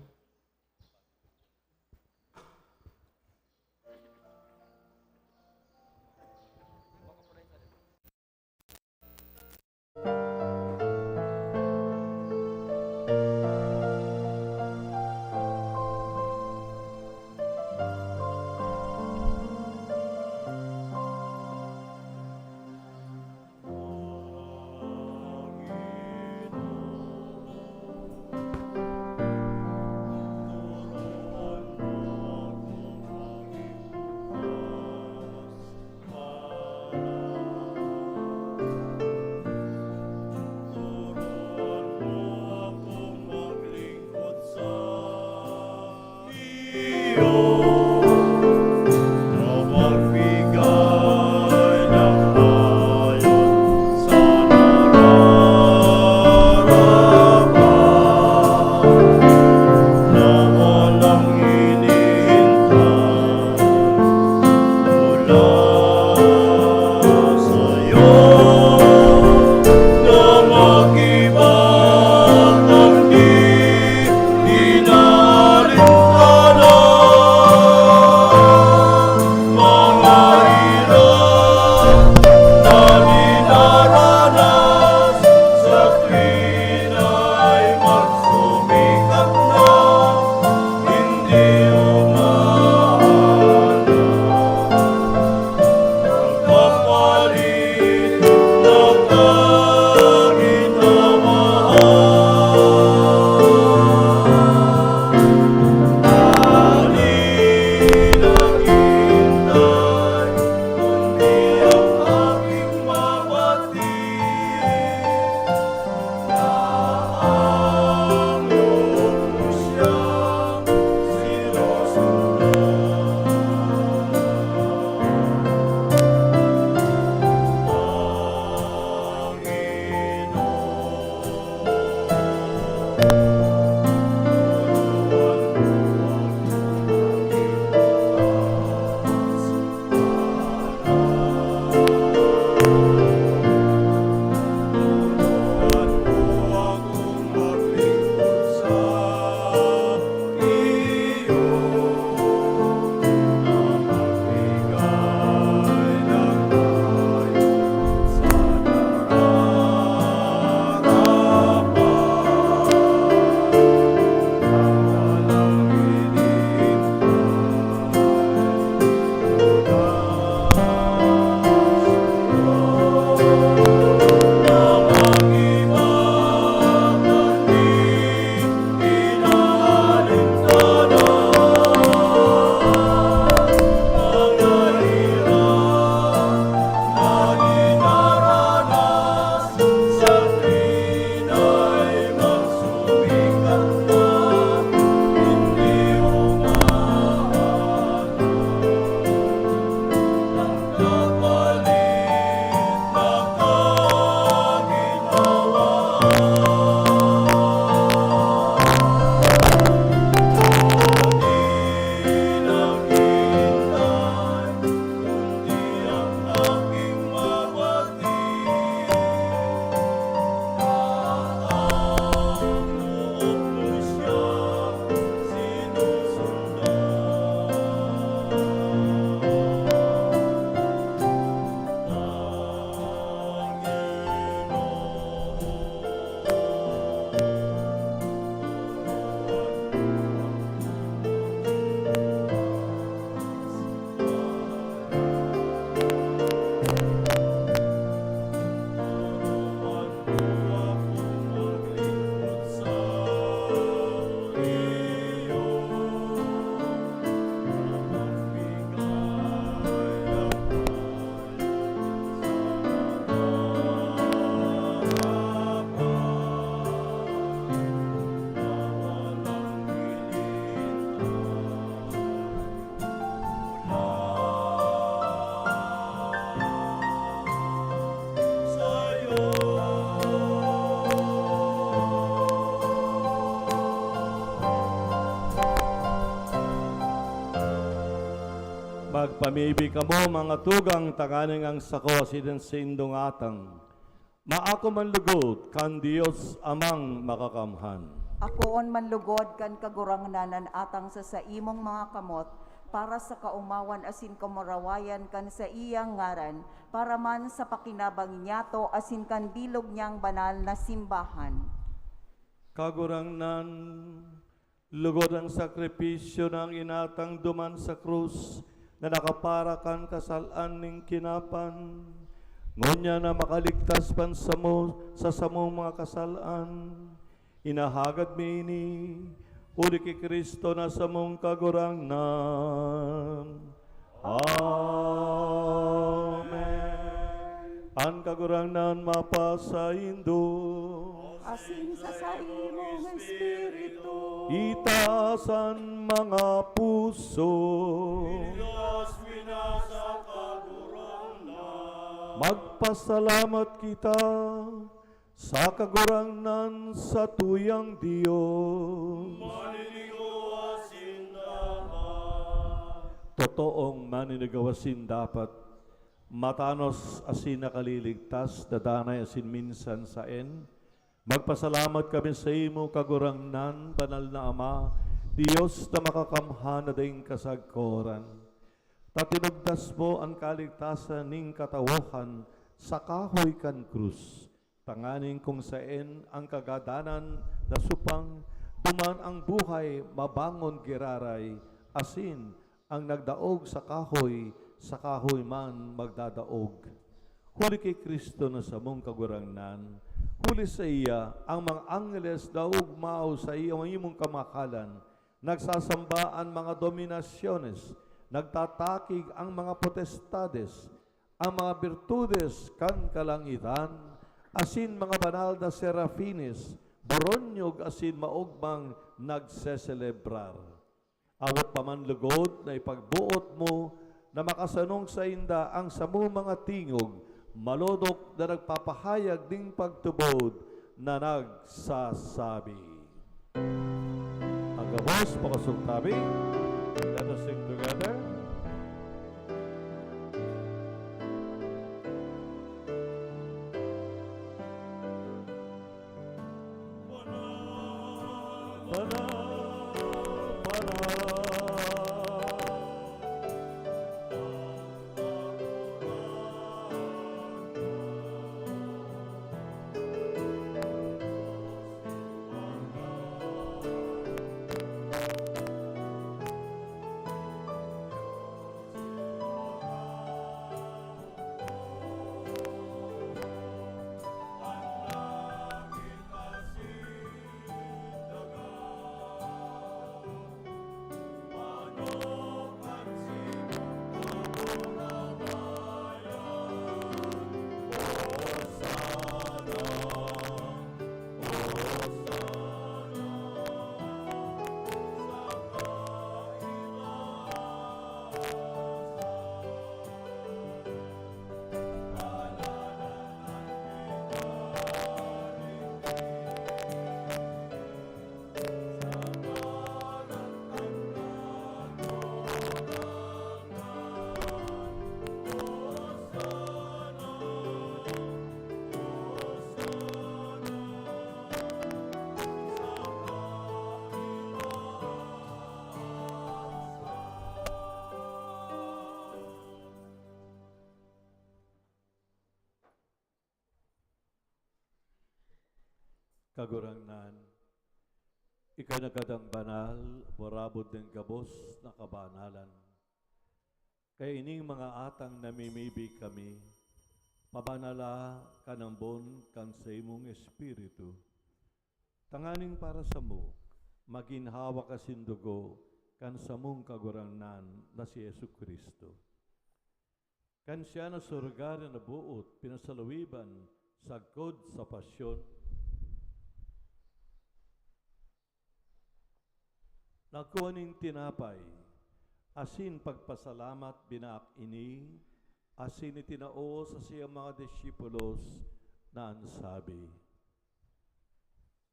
Pamibi kamo, mga tugang, tanganing ang sako asin an saindong atang maako man lugod kan Dios Amang Makakamhan. Akoon man lugod kan Kagurangnan an atang sa saimong mga kamot, para sa kaomawan asin kamurawayan kan saiyang ngaran, para man sa pakinabang niyato asin kan bilog niyang banal na simbahan. Kagurangnan, lugod an sakripisyo na ang inatang duman sa krus na nakapara kan kasal-an nin kinaban, ngunyan na makaligtas man samo sa samong mga kasal-an. Inahagad mi ini huli ki Cristo na samong Kagurangnan. Amen. An Kagurangnan mapasaindo. Asin sa saimong espiritu. Itaas an mga puso. Itaas mi na sa Kagurangnan. Magpasalamat kita sa Kagurangnan, satuyang Dios. Maninigawa sinda. Totoong maninigawa sinda, matanos asin nakaliligtas, dadanay asin minsan saen. Magpasalamat kami saimo, Kagurangnan, Banal na Ama, Dios na makakamhan na daing kasagkoran, ta tinugdas mo an kaligtasan nin katawohan sa kahoy kan krus, tanganing kung saen an kagadanan nasupang, duman an buhay mabangon giraray, asin an nagdaog sa kahoy, sa kahoy man magdadaog. Huli ki Cristo na samong Kagurangnan, huli saiya an mga angheles daog mayo sa imong kamakalan, nagsasamba an mga dominasyones, nagtatakig an mga potestades, an mga birtudes kan kalangitan, asin mga banal na serafines, boronyog asin maogmang nagseselebrar. Awot pa man lugod na ipagboot mo na makasanong sainda an samong mga tingog, malodok na nagpapahayag nin pagtubod na nagsasabi. Pagkabos, pakosog tabi. Let us sing together. Kagurangnan, ika na kadang banal, burabod nin gabos na kabanalan. Kaya ining mga atang namimibi kami, pabanala kan ambon kan saimong Espiritu, tanganing para samo, magin hawak asin dugo kan samong Kagurangnan na si Jesu-Cristo. Kan siya nasurugaran na boot, pinasaluiban sagkod sa pasyon, nagkua nin tinapay, asin pagpasalamat, binaak ini, asin itinao sa saiyang mga disipulos na an sabi,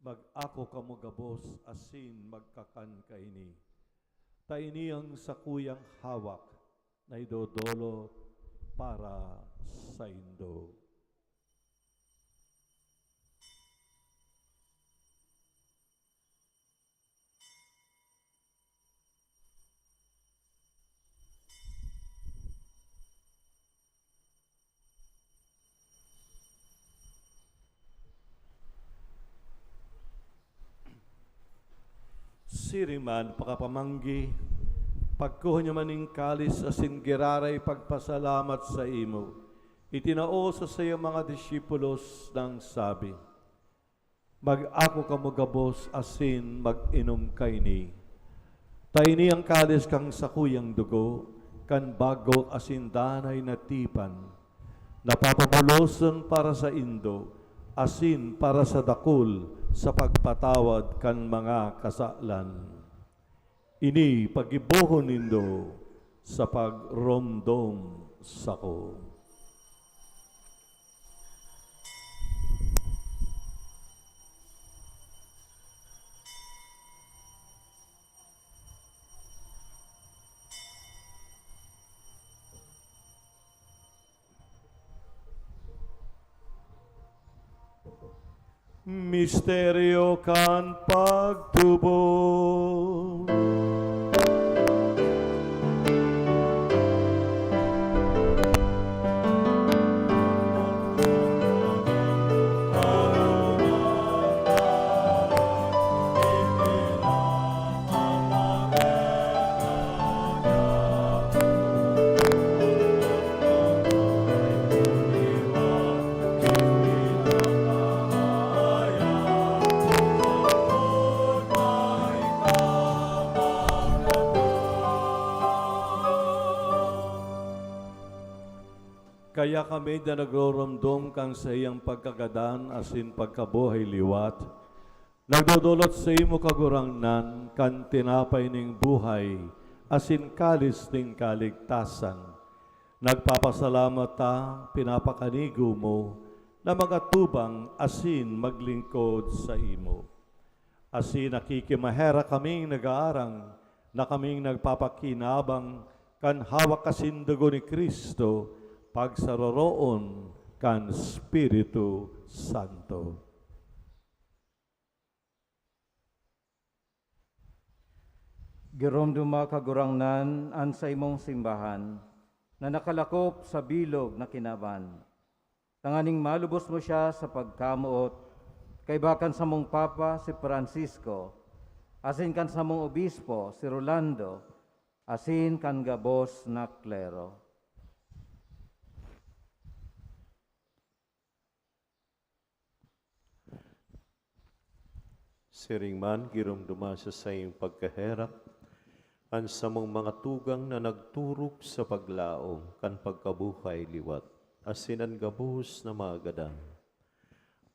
"Mag-ako kamo gabos asin magkakan kaini, ta ini an sakuyang hawak na idodolot para saindo. Siring man, pakapamanggi, pagkuha niya man nin kalis asin giraray pagpasalamat saimo, itinao sa saiyang mga disipulos nang sabi, "Mag-ako kamo gabos asin mag-inom kaini. Ta ini an kalis kan sakuyang dugo, kan bago asin danay na tipan, na papabuloson para saindo asin para sa dakul sa pagpatawad kan mga kasalan. Ini paggibohon nindo sa pagromdom sako." Misteryo kan pagtubod. Kaya kami na nagroromdom kan saiyang pagkagadan asin pagkabuhay liwat, nagdodolot saimo, Kagurangnan, kan tinapay nin buhay asin kalis nin kaligtasan. Nagpapasalamat ta, pinapakanigo mo na magatubang asin maglingkod saimo. Asin nakikimaherak kaming nag-aarang na kaming nagpapakinabang kan hawak asin dugo ni Cristo, pagsaroroon kan Espiritu Santo. Giromdoma, Kagurangnan, an saimong simbahan na nakalakop sa bilog na kinaban, tanganing malubos mo siya sa pagkamoot kaiba kan samong Papa, si Francisco, asin kan samong Obispo, si Rolando, asin kan gabos na klero. Siring man, giromdoma sa saiyang pagkaherak an samong mga tugang na nagturog sa paglaom kan pagkabuhay liwat, asin an gabos na mga gadan.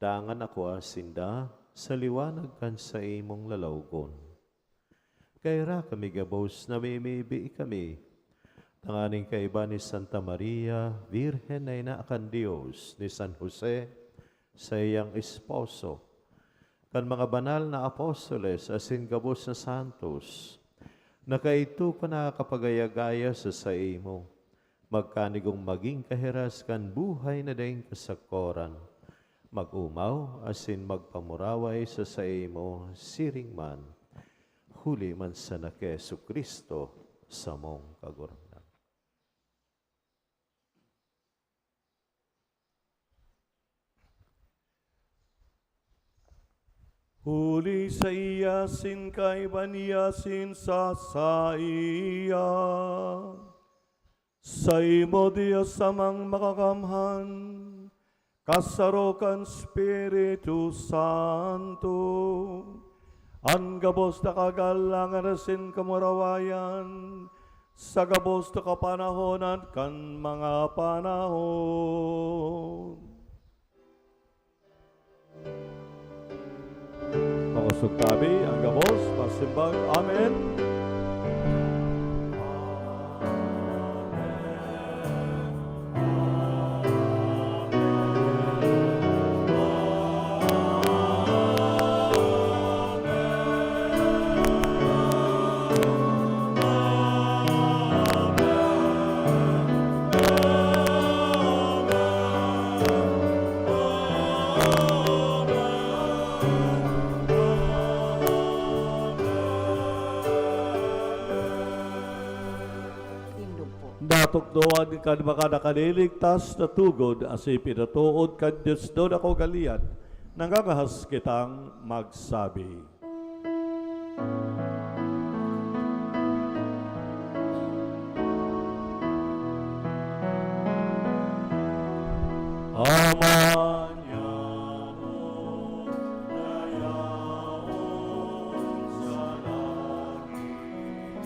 Dangan akua sinda sa liwanag kan saimong lalawgon. Kaira kami gabos, namimibi kami, tanganing kaiba ni Santa Maria, Birhen na ina kan Dios, ni San Jose, saiyang esposo, kan mga banal na apostoles asin gabos na santos, na kaidto ko nakakapagaya-gaya sa saimo, magkanigong magin kahiras kan buhay na daing kasakoran, mag-omaw asin magpamuraway sa saimo siring man, huli man sana ki Jesu-Cristo, samong Kagurangnan. Huli saiya, sin kaiba niya, sin sa saiya, saimo, Dios Amang Makakamhan, kasaro kan Espiritu Santo, an gabos na kagalangan asin kamurawayan, sa gabos na kapanahon at kan mga panahon. Makosog tabi an gabos, pasimbag, Amen. Tukdoan kan mga nakaliligtas na tugon, asin pinatood kan Dios na kaugalean, nangangahas kitang magsabi. Ama niamo na yaon sa langit,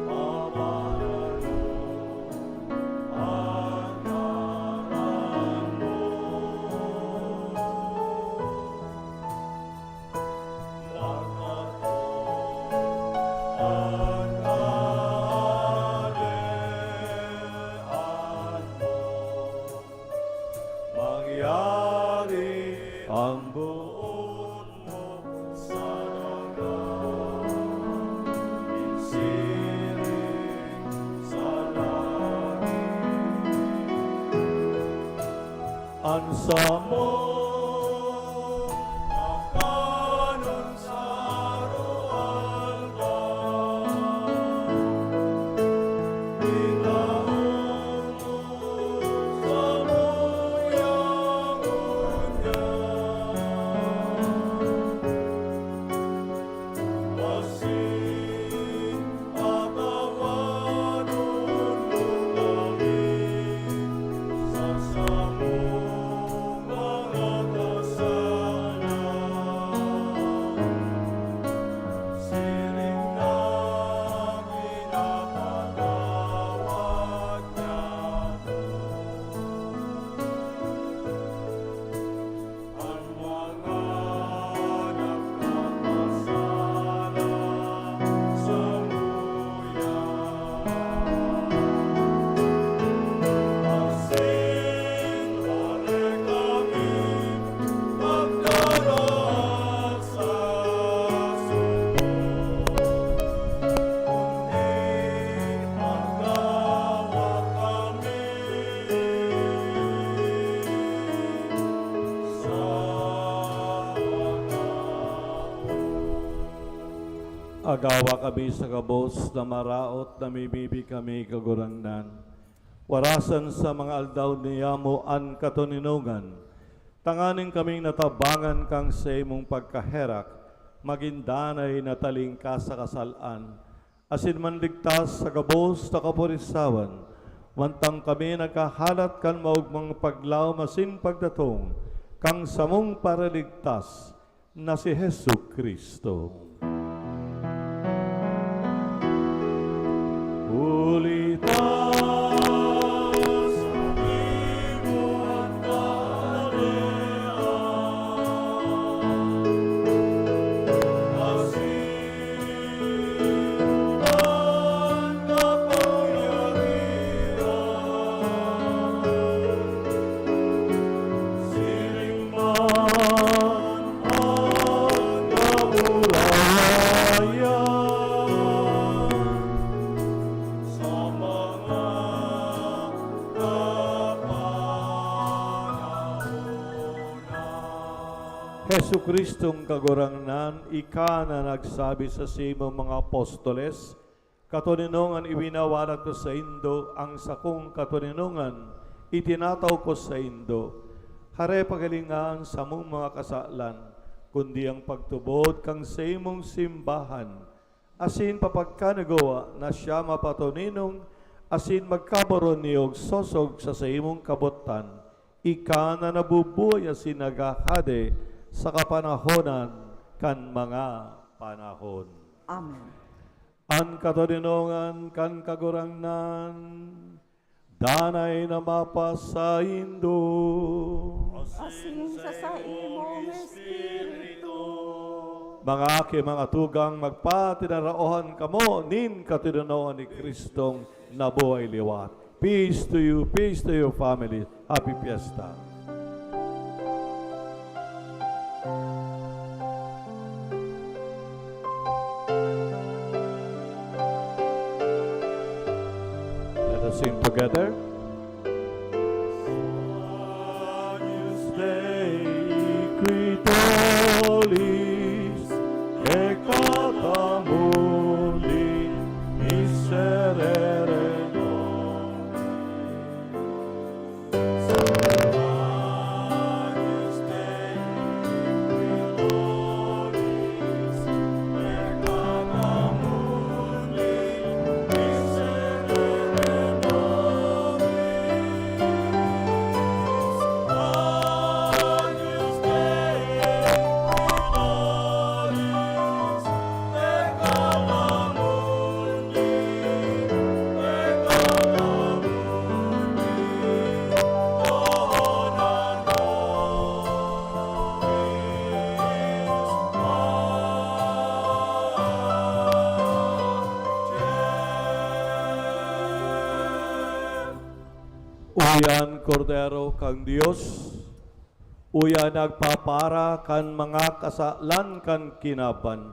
pamanayon an ngaran mo. Magkatao an kahalean mo. Mangyari ang boot mo sa daga, isiring sa langit. An samong kakanon sa aroaldaw, itao mo samuya ngunyan. Asin patawadon mo kami sa samong mga kasalan, siring na pinapatawad niamo an mga nagkakasala samuya. Asin dai kami pagdaraag sa sumbo, kundi pagkawa kami sa pagkawa. Agawa kami sa gabos na maraot, namimibi kami, Kagurangnan. Warasan sa mga aldaw niyamo an katoninongan, tanganing kaming natabangan kan saimong pagkaherak, magin danay na talingkas sa kasal-an, asin manligtas sa gabos na kapurisawan, mantang kami naghahalat kan maogmang paglaom asin pagdatong kan samong Paraligtas na si Jesu-Cristo. Huli ta saimo an kahalean, asin an kapangyarihan, siring man an kamurawayan sa mga kapanahonan. Jesu-Cristong Kagurangnan, ika na nagsabi sa saimong mga apostoles, "Katoninongan iwinawalat ko saindo, an sakong katoninongan itinatao ko saindo." Hare paghilinga an samong mga kasalan, kundi an pagtubod kan saimong simbahan, asin papagkanigwa na siya mapatoninong asin magkaboron nin sosog sa saimong kabotan, ika na nabubuhay asin naghahade sa kapanahonan kan mga panahon. Amen. An katoninongan kan Kagurangnan danay na mapasaindo. Asin sa saimong espiritu. Mga aki, mga tugang, magpatinaraohan kamo nin katoninongan ni Cristong nabuhay liwat. Peace to you, peace to your family. Happy Fiesta. Let us sing together. Agnus Dei qui tollis peccata mundi, miser- Kordero kan Dios, uya nagpapara kan mga kasalan kan kinaban,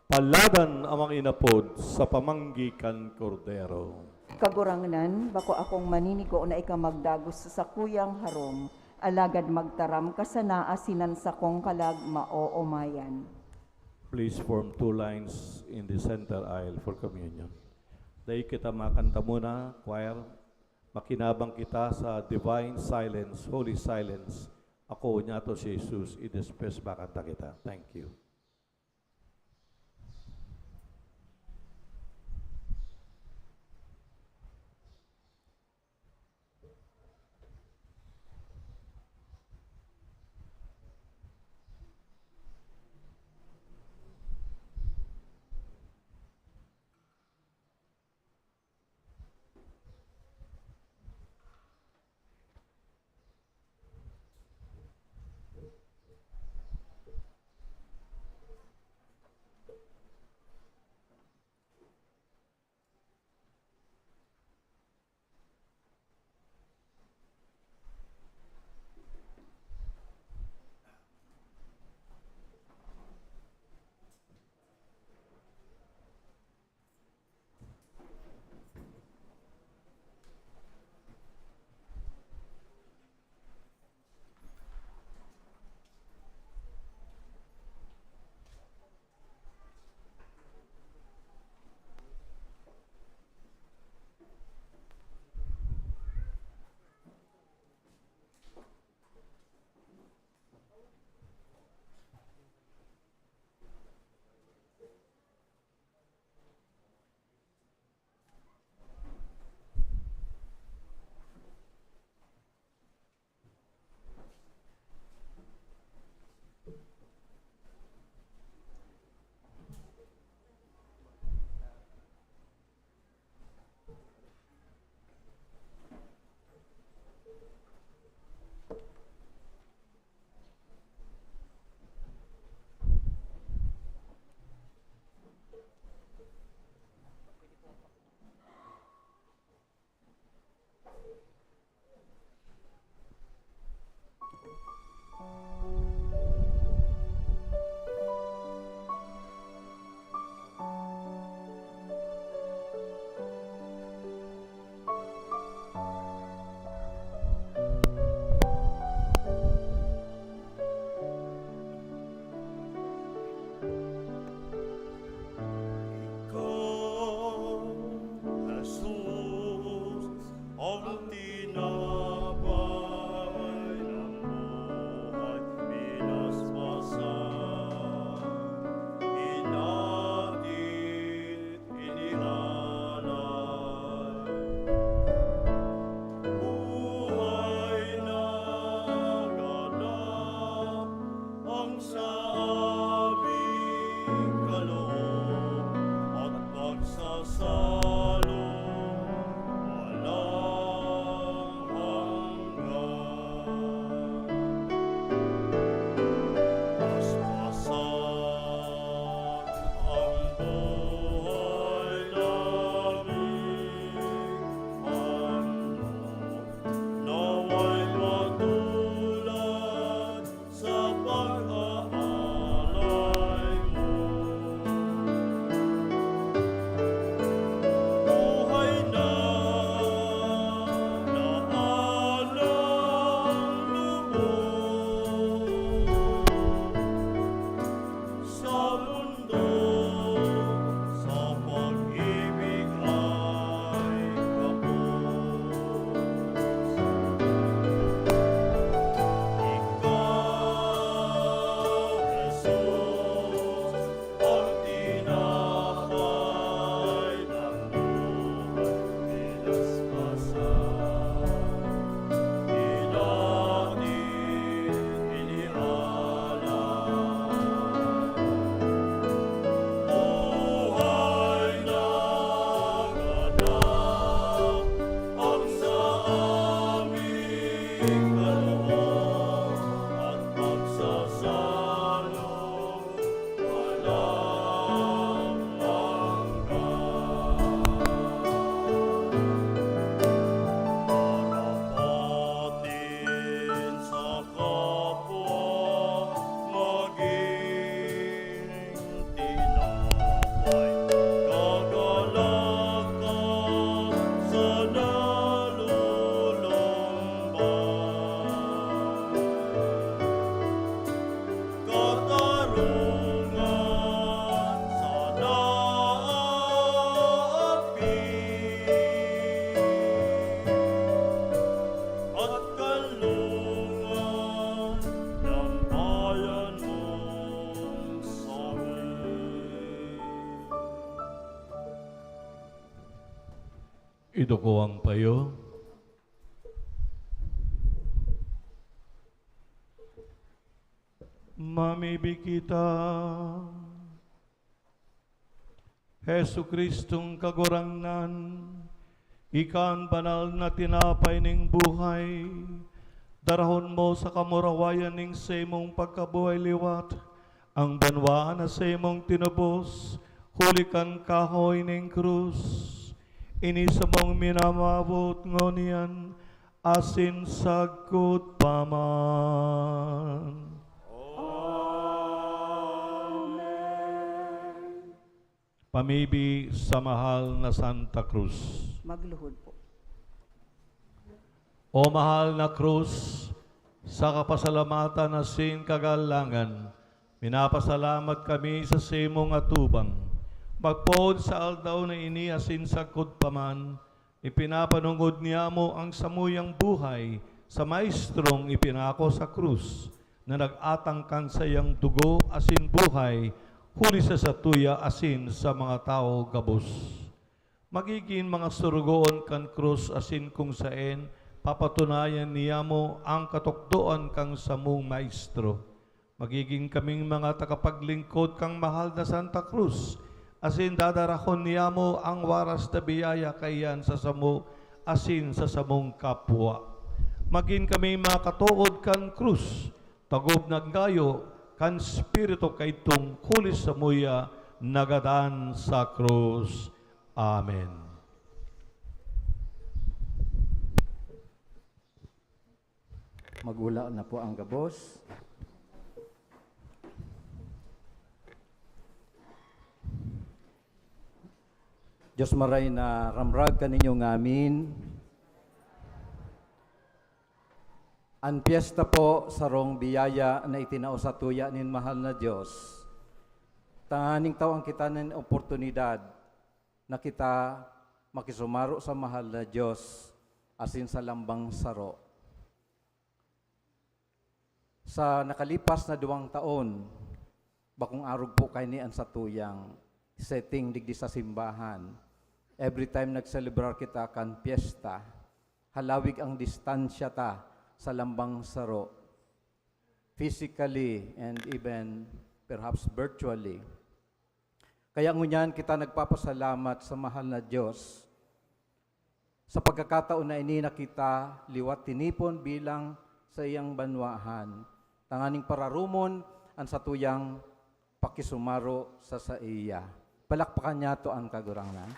paladan an mga inapod sa pamanggi kan Kordero. Kagurangnan, bako akong maninigo na ika magdagos sa sakuyang harong, alagad magtaram ka sana asin an sakong kalag maoomayan. Please form two lines in the center aisle for communion. Dai kita makanta muna, choir. Makinabang kita sa divine silence, holy silence. Ako, niyato si Jesus, i-disperse ba kanta kita. Thank you. Ikaw, Jesus, ang tinapay ng buhay, pinaspasan, hinati, inihalay. Buhay na ganap ang sa aming kaloob at pagsasalong walang hanggan. Paspasan ang buhay naming anyo, nawa'y matulad sa pag-aari. Bunga sa dapit at kanlungan ng bayan mong sawi. Iduko ang payo. Mamibi kita. Jesu-Cristong Kagurangnan, ika an banal na tinapay ning buhay. Darahon mo sa kamurawayan ning saimong pagkabuhay liwat ang banwaan na saimong tinubos huli kan kahoy ning krus. Ini samong minamawot ngunyan asin sagkod pa man. Amen. Pamibi sa mahal na Santa Cruz. Magluhod po. O mahal na Cruz, sa kapasalamatan asin kagalangan, minapasalamat kami sa saimong atubang. Magpoon sa aldaw na ini asin sagkod pa man, ipinapanongod niyamo ang samuyang buhay sa maestrong ipinako sa krus, na nag-atang kan saiyang dugo asin buhay huli sa satuya asin sa mga tawo gabos. Magigin mga sorogoon kan krus asin kung saen papatunayan niyamo ang katukdoan kan samong Maestro. Magigin kaming mga tagapaglingkod kan mahal na Santa Cruz, asin dadarahon niyamo ang waras na biyaya kaiyan sa samo asin sa samong kapwa. Magin kaming mga katood kan krus, tagob na gayo kan Espiritu kaidtong huli samuya nagadan sa krus. Amen. Magula na po ang gabos. Diyos maray na ramrag kaninyo ngamin. An pyesta po, sarong biyaya na itinao satuya nin mahal na Diyos. Tanganing tawan kita nin oportunidad na kita makisumaro sa mahal na Diyos asin sa lambang saro. Sa nakalipas na duwang taon, bakong arog po kaini an satuyang setting digdi sa simbahan. Every time nagselebrar kita kan pyesta, halawig ang distansya ta sa lambang saro, physically and even perhaps virtually. Kaya ngunyan kita nagpapasalamat sa mahal na Diyos sa pagkakataon na ini na kita liwat tinipon bilang saiyang banwahan, tanganing pararumon an satuyang pakisumaro sa saiya. Palakpakan niyato an Kagurangnan.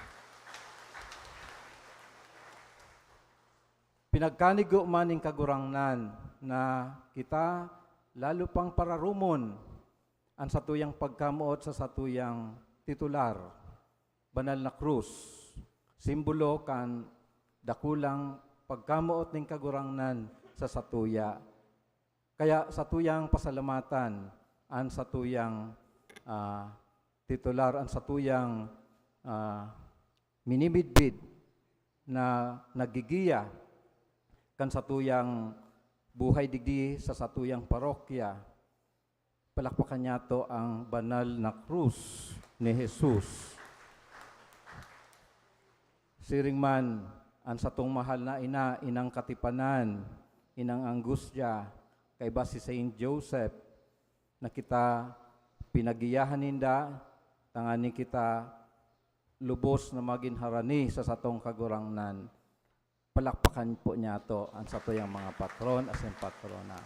Pinagkanigo man nin Kagurangnan na kita lalo pang pararumon an satuyang pagkamoot sa satuyang titular, banal na krus, simbolo kan dakulang pagkamoot nin Kagurangnan sa satuya. Kaya satuyang pasalamatan an satuyang, ah, titular, an satuyang, ah, minimidbid na naggigiya kan satuyang buhay digdi sa satuyang parokya. Palakpakan niyato ang banal na krus ni Jesus. Siring man, an satong mahal na ina, inang katipanan, inang angustia, kaiba si Saint Joseph, na kita pinagiyahan ninda, tanganing kita lubos na magin harani sa satong Kagurangnan. Palakpakan po niyato an satuyang mga patron asin patrona.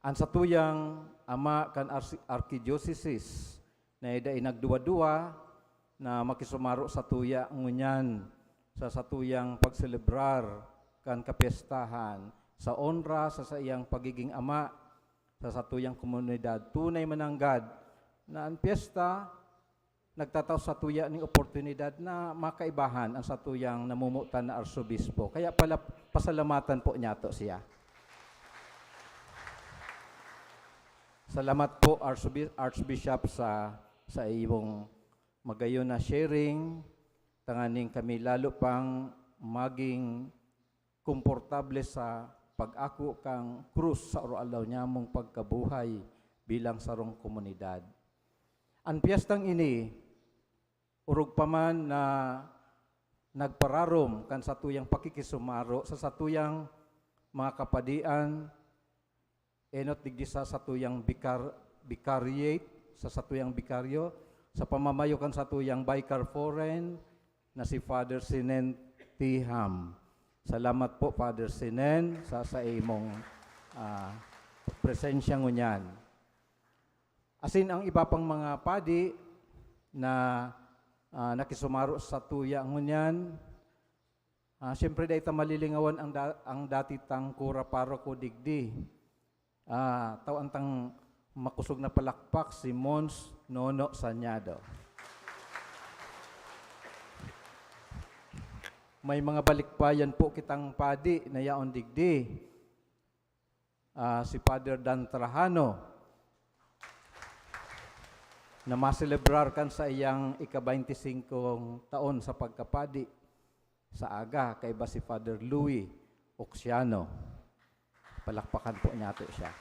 An satuyang ama kan arsi-, arkidiosesis na dai nagduwa-duwa na makisumaro satuya ngunyan sa satuyang pagselebrar kan kapyestahan sa onra sa saiyang pagiging ama sa satuyang komunidad. Tunay mananggad na an pyesta nagtatao satuya ning oportunidad na makaibahan an satuyang namomotan na arsobispo. Kaya pala, pasalamatan po niyato siya. Salamat po, Archbi-, Archbishop, sa, sa iyong magayon na sharing, tanganing kami lalo pang maging komportable sa pag-ako kan krus sa aroaldaw nyamong pagkabuhay bilang sarong komunidad. An piyestang ini, orog pa man na nagpararom kan satuyang pakikisumaro sa satuyang mga kapadian, enot digdi sa satuyang bikar-, vicariate, sa satuyang bikaryo, sa pamamayo kan satuyang vicar foreign na si Father Sinen Tiham. Salamat po, Father Sinen, sa, sa imong, ah, presensya ngunyan. Asin ang iba pang mga padi na, ah, nakisumaro sa tuya ngunyan, ah, siyempre, dai ta malilingawan ang da-, ang dati tang kura paroko digdi. Ah, tawan tang makosog na palakpak si Mons Nono Sañado. May mga balikbayan po kitang padi na yaon digdi. Ah, si Father Dan Trajano, na maselebrar kan sa iyang ika-baynti singkong taon sa pagkapadi sa aga, kaiba si Father Louis Oxiano. Palakpakan po niyato siya.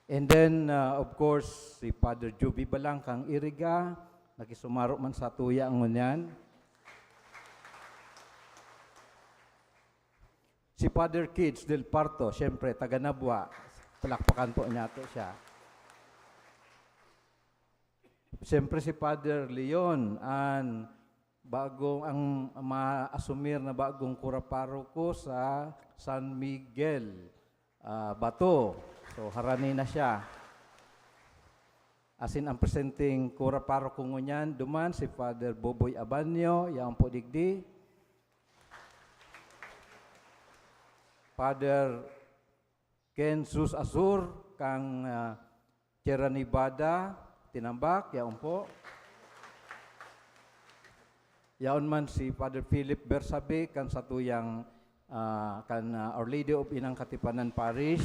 And then, ah, of course, si Father Juby Balangkang Iriga, nakisumaro man sa tuya ngunyan. Si Father Kids Del Parto, siyempre, taga Nabua. Palakpakan po niyato siya. Siyempre, si Father Leon, an bagong, ang maasumir na bagong kura paroko sa San Miguel, ah, Bato. So, harani na siya. Asin ang presenteng kura paroko ngunyan, duman si Father Boboy Abanyo, yaon po digdi. Father Ken Sus Asur, kang, ah, Sierra Nevada, Tinambac, yaon po. Yaon man si Father Philip Bersabe, kan satuyang, ah, kan, ah, Our Lady of Inang Katipanan Parish.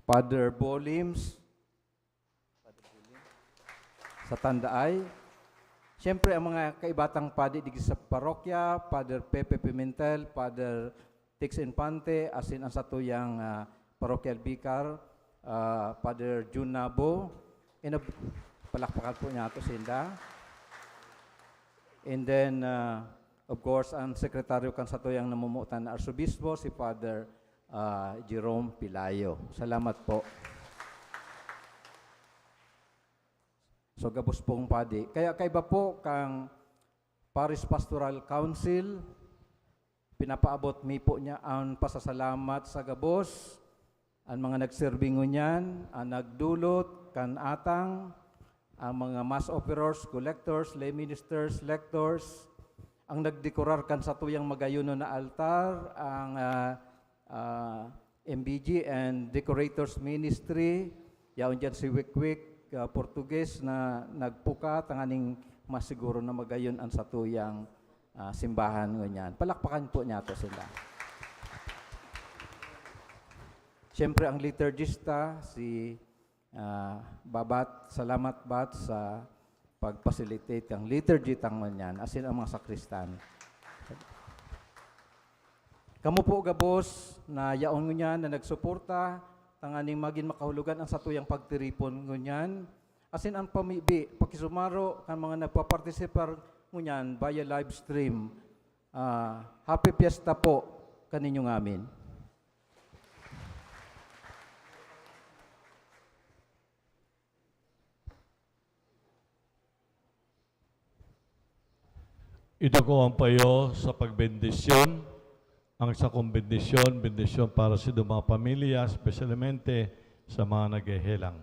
Father Bolims, sa Tandaay. Siyempre, ang mga kaibatang padi digdi sa parokya, Father Pepe Pimentel, Father Tix Infante, asin ang satuyang, ah, parochial vicar, ah, Father Jun Nabo. And of-, palakpakan po niyato sinda. And then, ah, of course, ang sekretaryo kan satuyang namumutan na Arsobispo, si Father, ah, Jerome Pilayo. Salamat po. So, gabos pong padi. Kaya kaiba po kang Parish Pastoral Council, pinapaabot mi po niya ang pasasalamat sa gabos, ang mga nagserbi ngunyan, ang nagdulot kan atang, ang mga mass offerers, collectors, lay ministers, lectors, ang nagdekorar kan satuyang magayonon na altar, ang, ah, ah, M B G and Decorators Ministry, yaon diyan si Wikwik, ah, Portuguese na nagpuka tanganing masiguro na magayon ang satuyang, ah, simbahan ngunyan. Palakpakan po niyato sila. Siyempre, ang liturgista, si, ah, Babat. Salamat, Bat, sa pag-facilitate kan liturgy ta ngunyan, asin ang mga sakristan. Kamo po gabos na yaon ngunyan na nagsuporta tanganing magin makahulugan ang satuyang pagtiripon ngunyan, asin ang pamibi, pakisumaro kan mga nagpapartisipar ngunyan via live stream. Ah, happy fiesta po kaninyo ngamin. Idako ang payo sa pagbendisyon, ang sakong bendisyon, bendisyon para sa mga pamilya, espesyalmente sa mga naghehelang.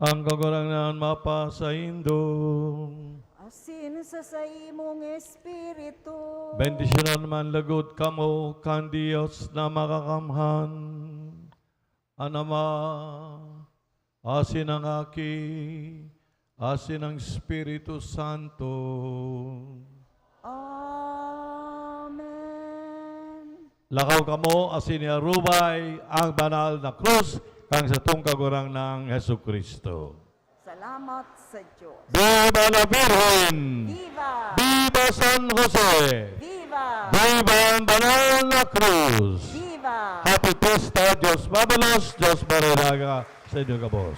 Ang Kagurangnan mapasaindo. Asin sa saimong espiritu. Bendisyonan man lagod kamo kan Dios na Makakamhan, an Ama, Asin ang Aki, asin ang Espiritu Santo. Amen. Lakaw kamo asin iarubay ang banal na krus kan satong Kagurangnan Jesu-Cristo. Salamat sa Diyos. Viva la Virgen! Viva! Viva San Jose! Viva! Viva ang banal na krus! Viva! Happy Fiesta, Diyos mabalos, Diyos marinaga sa inyo gabos.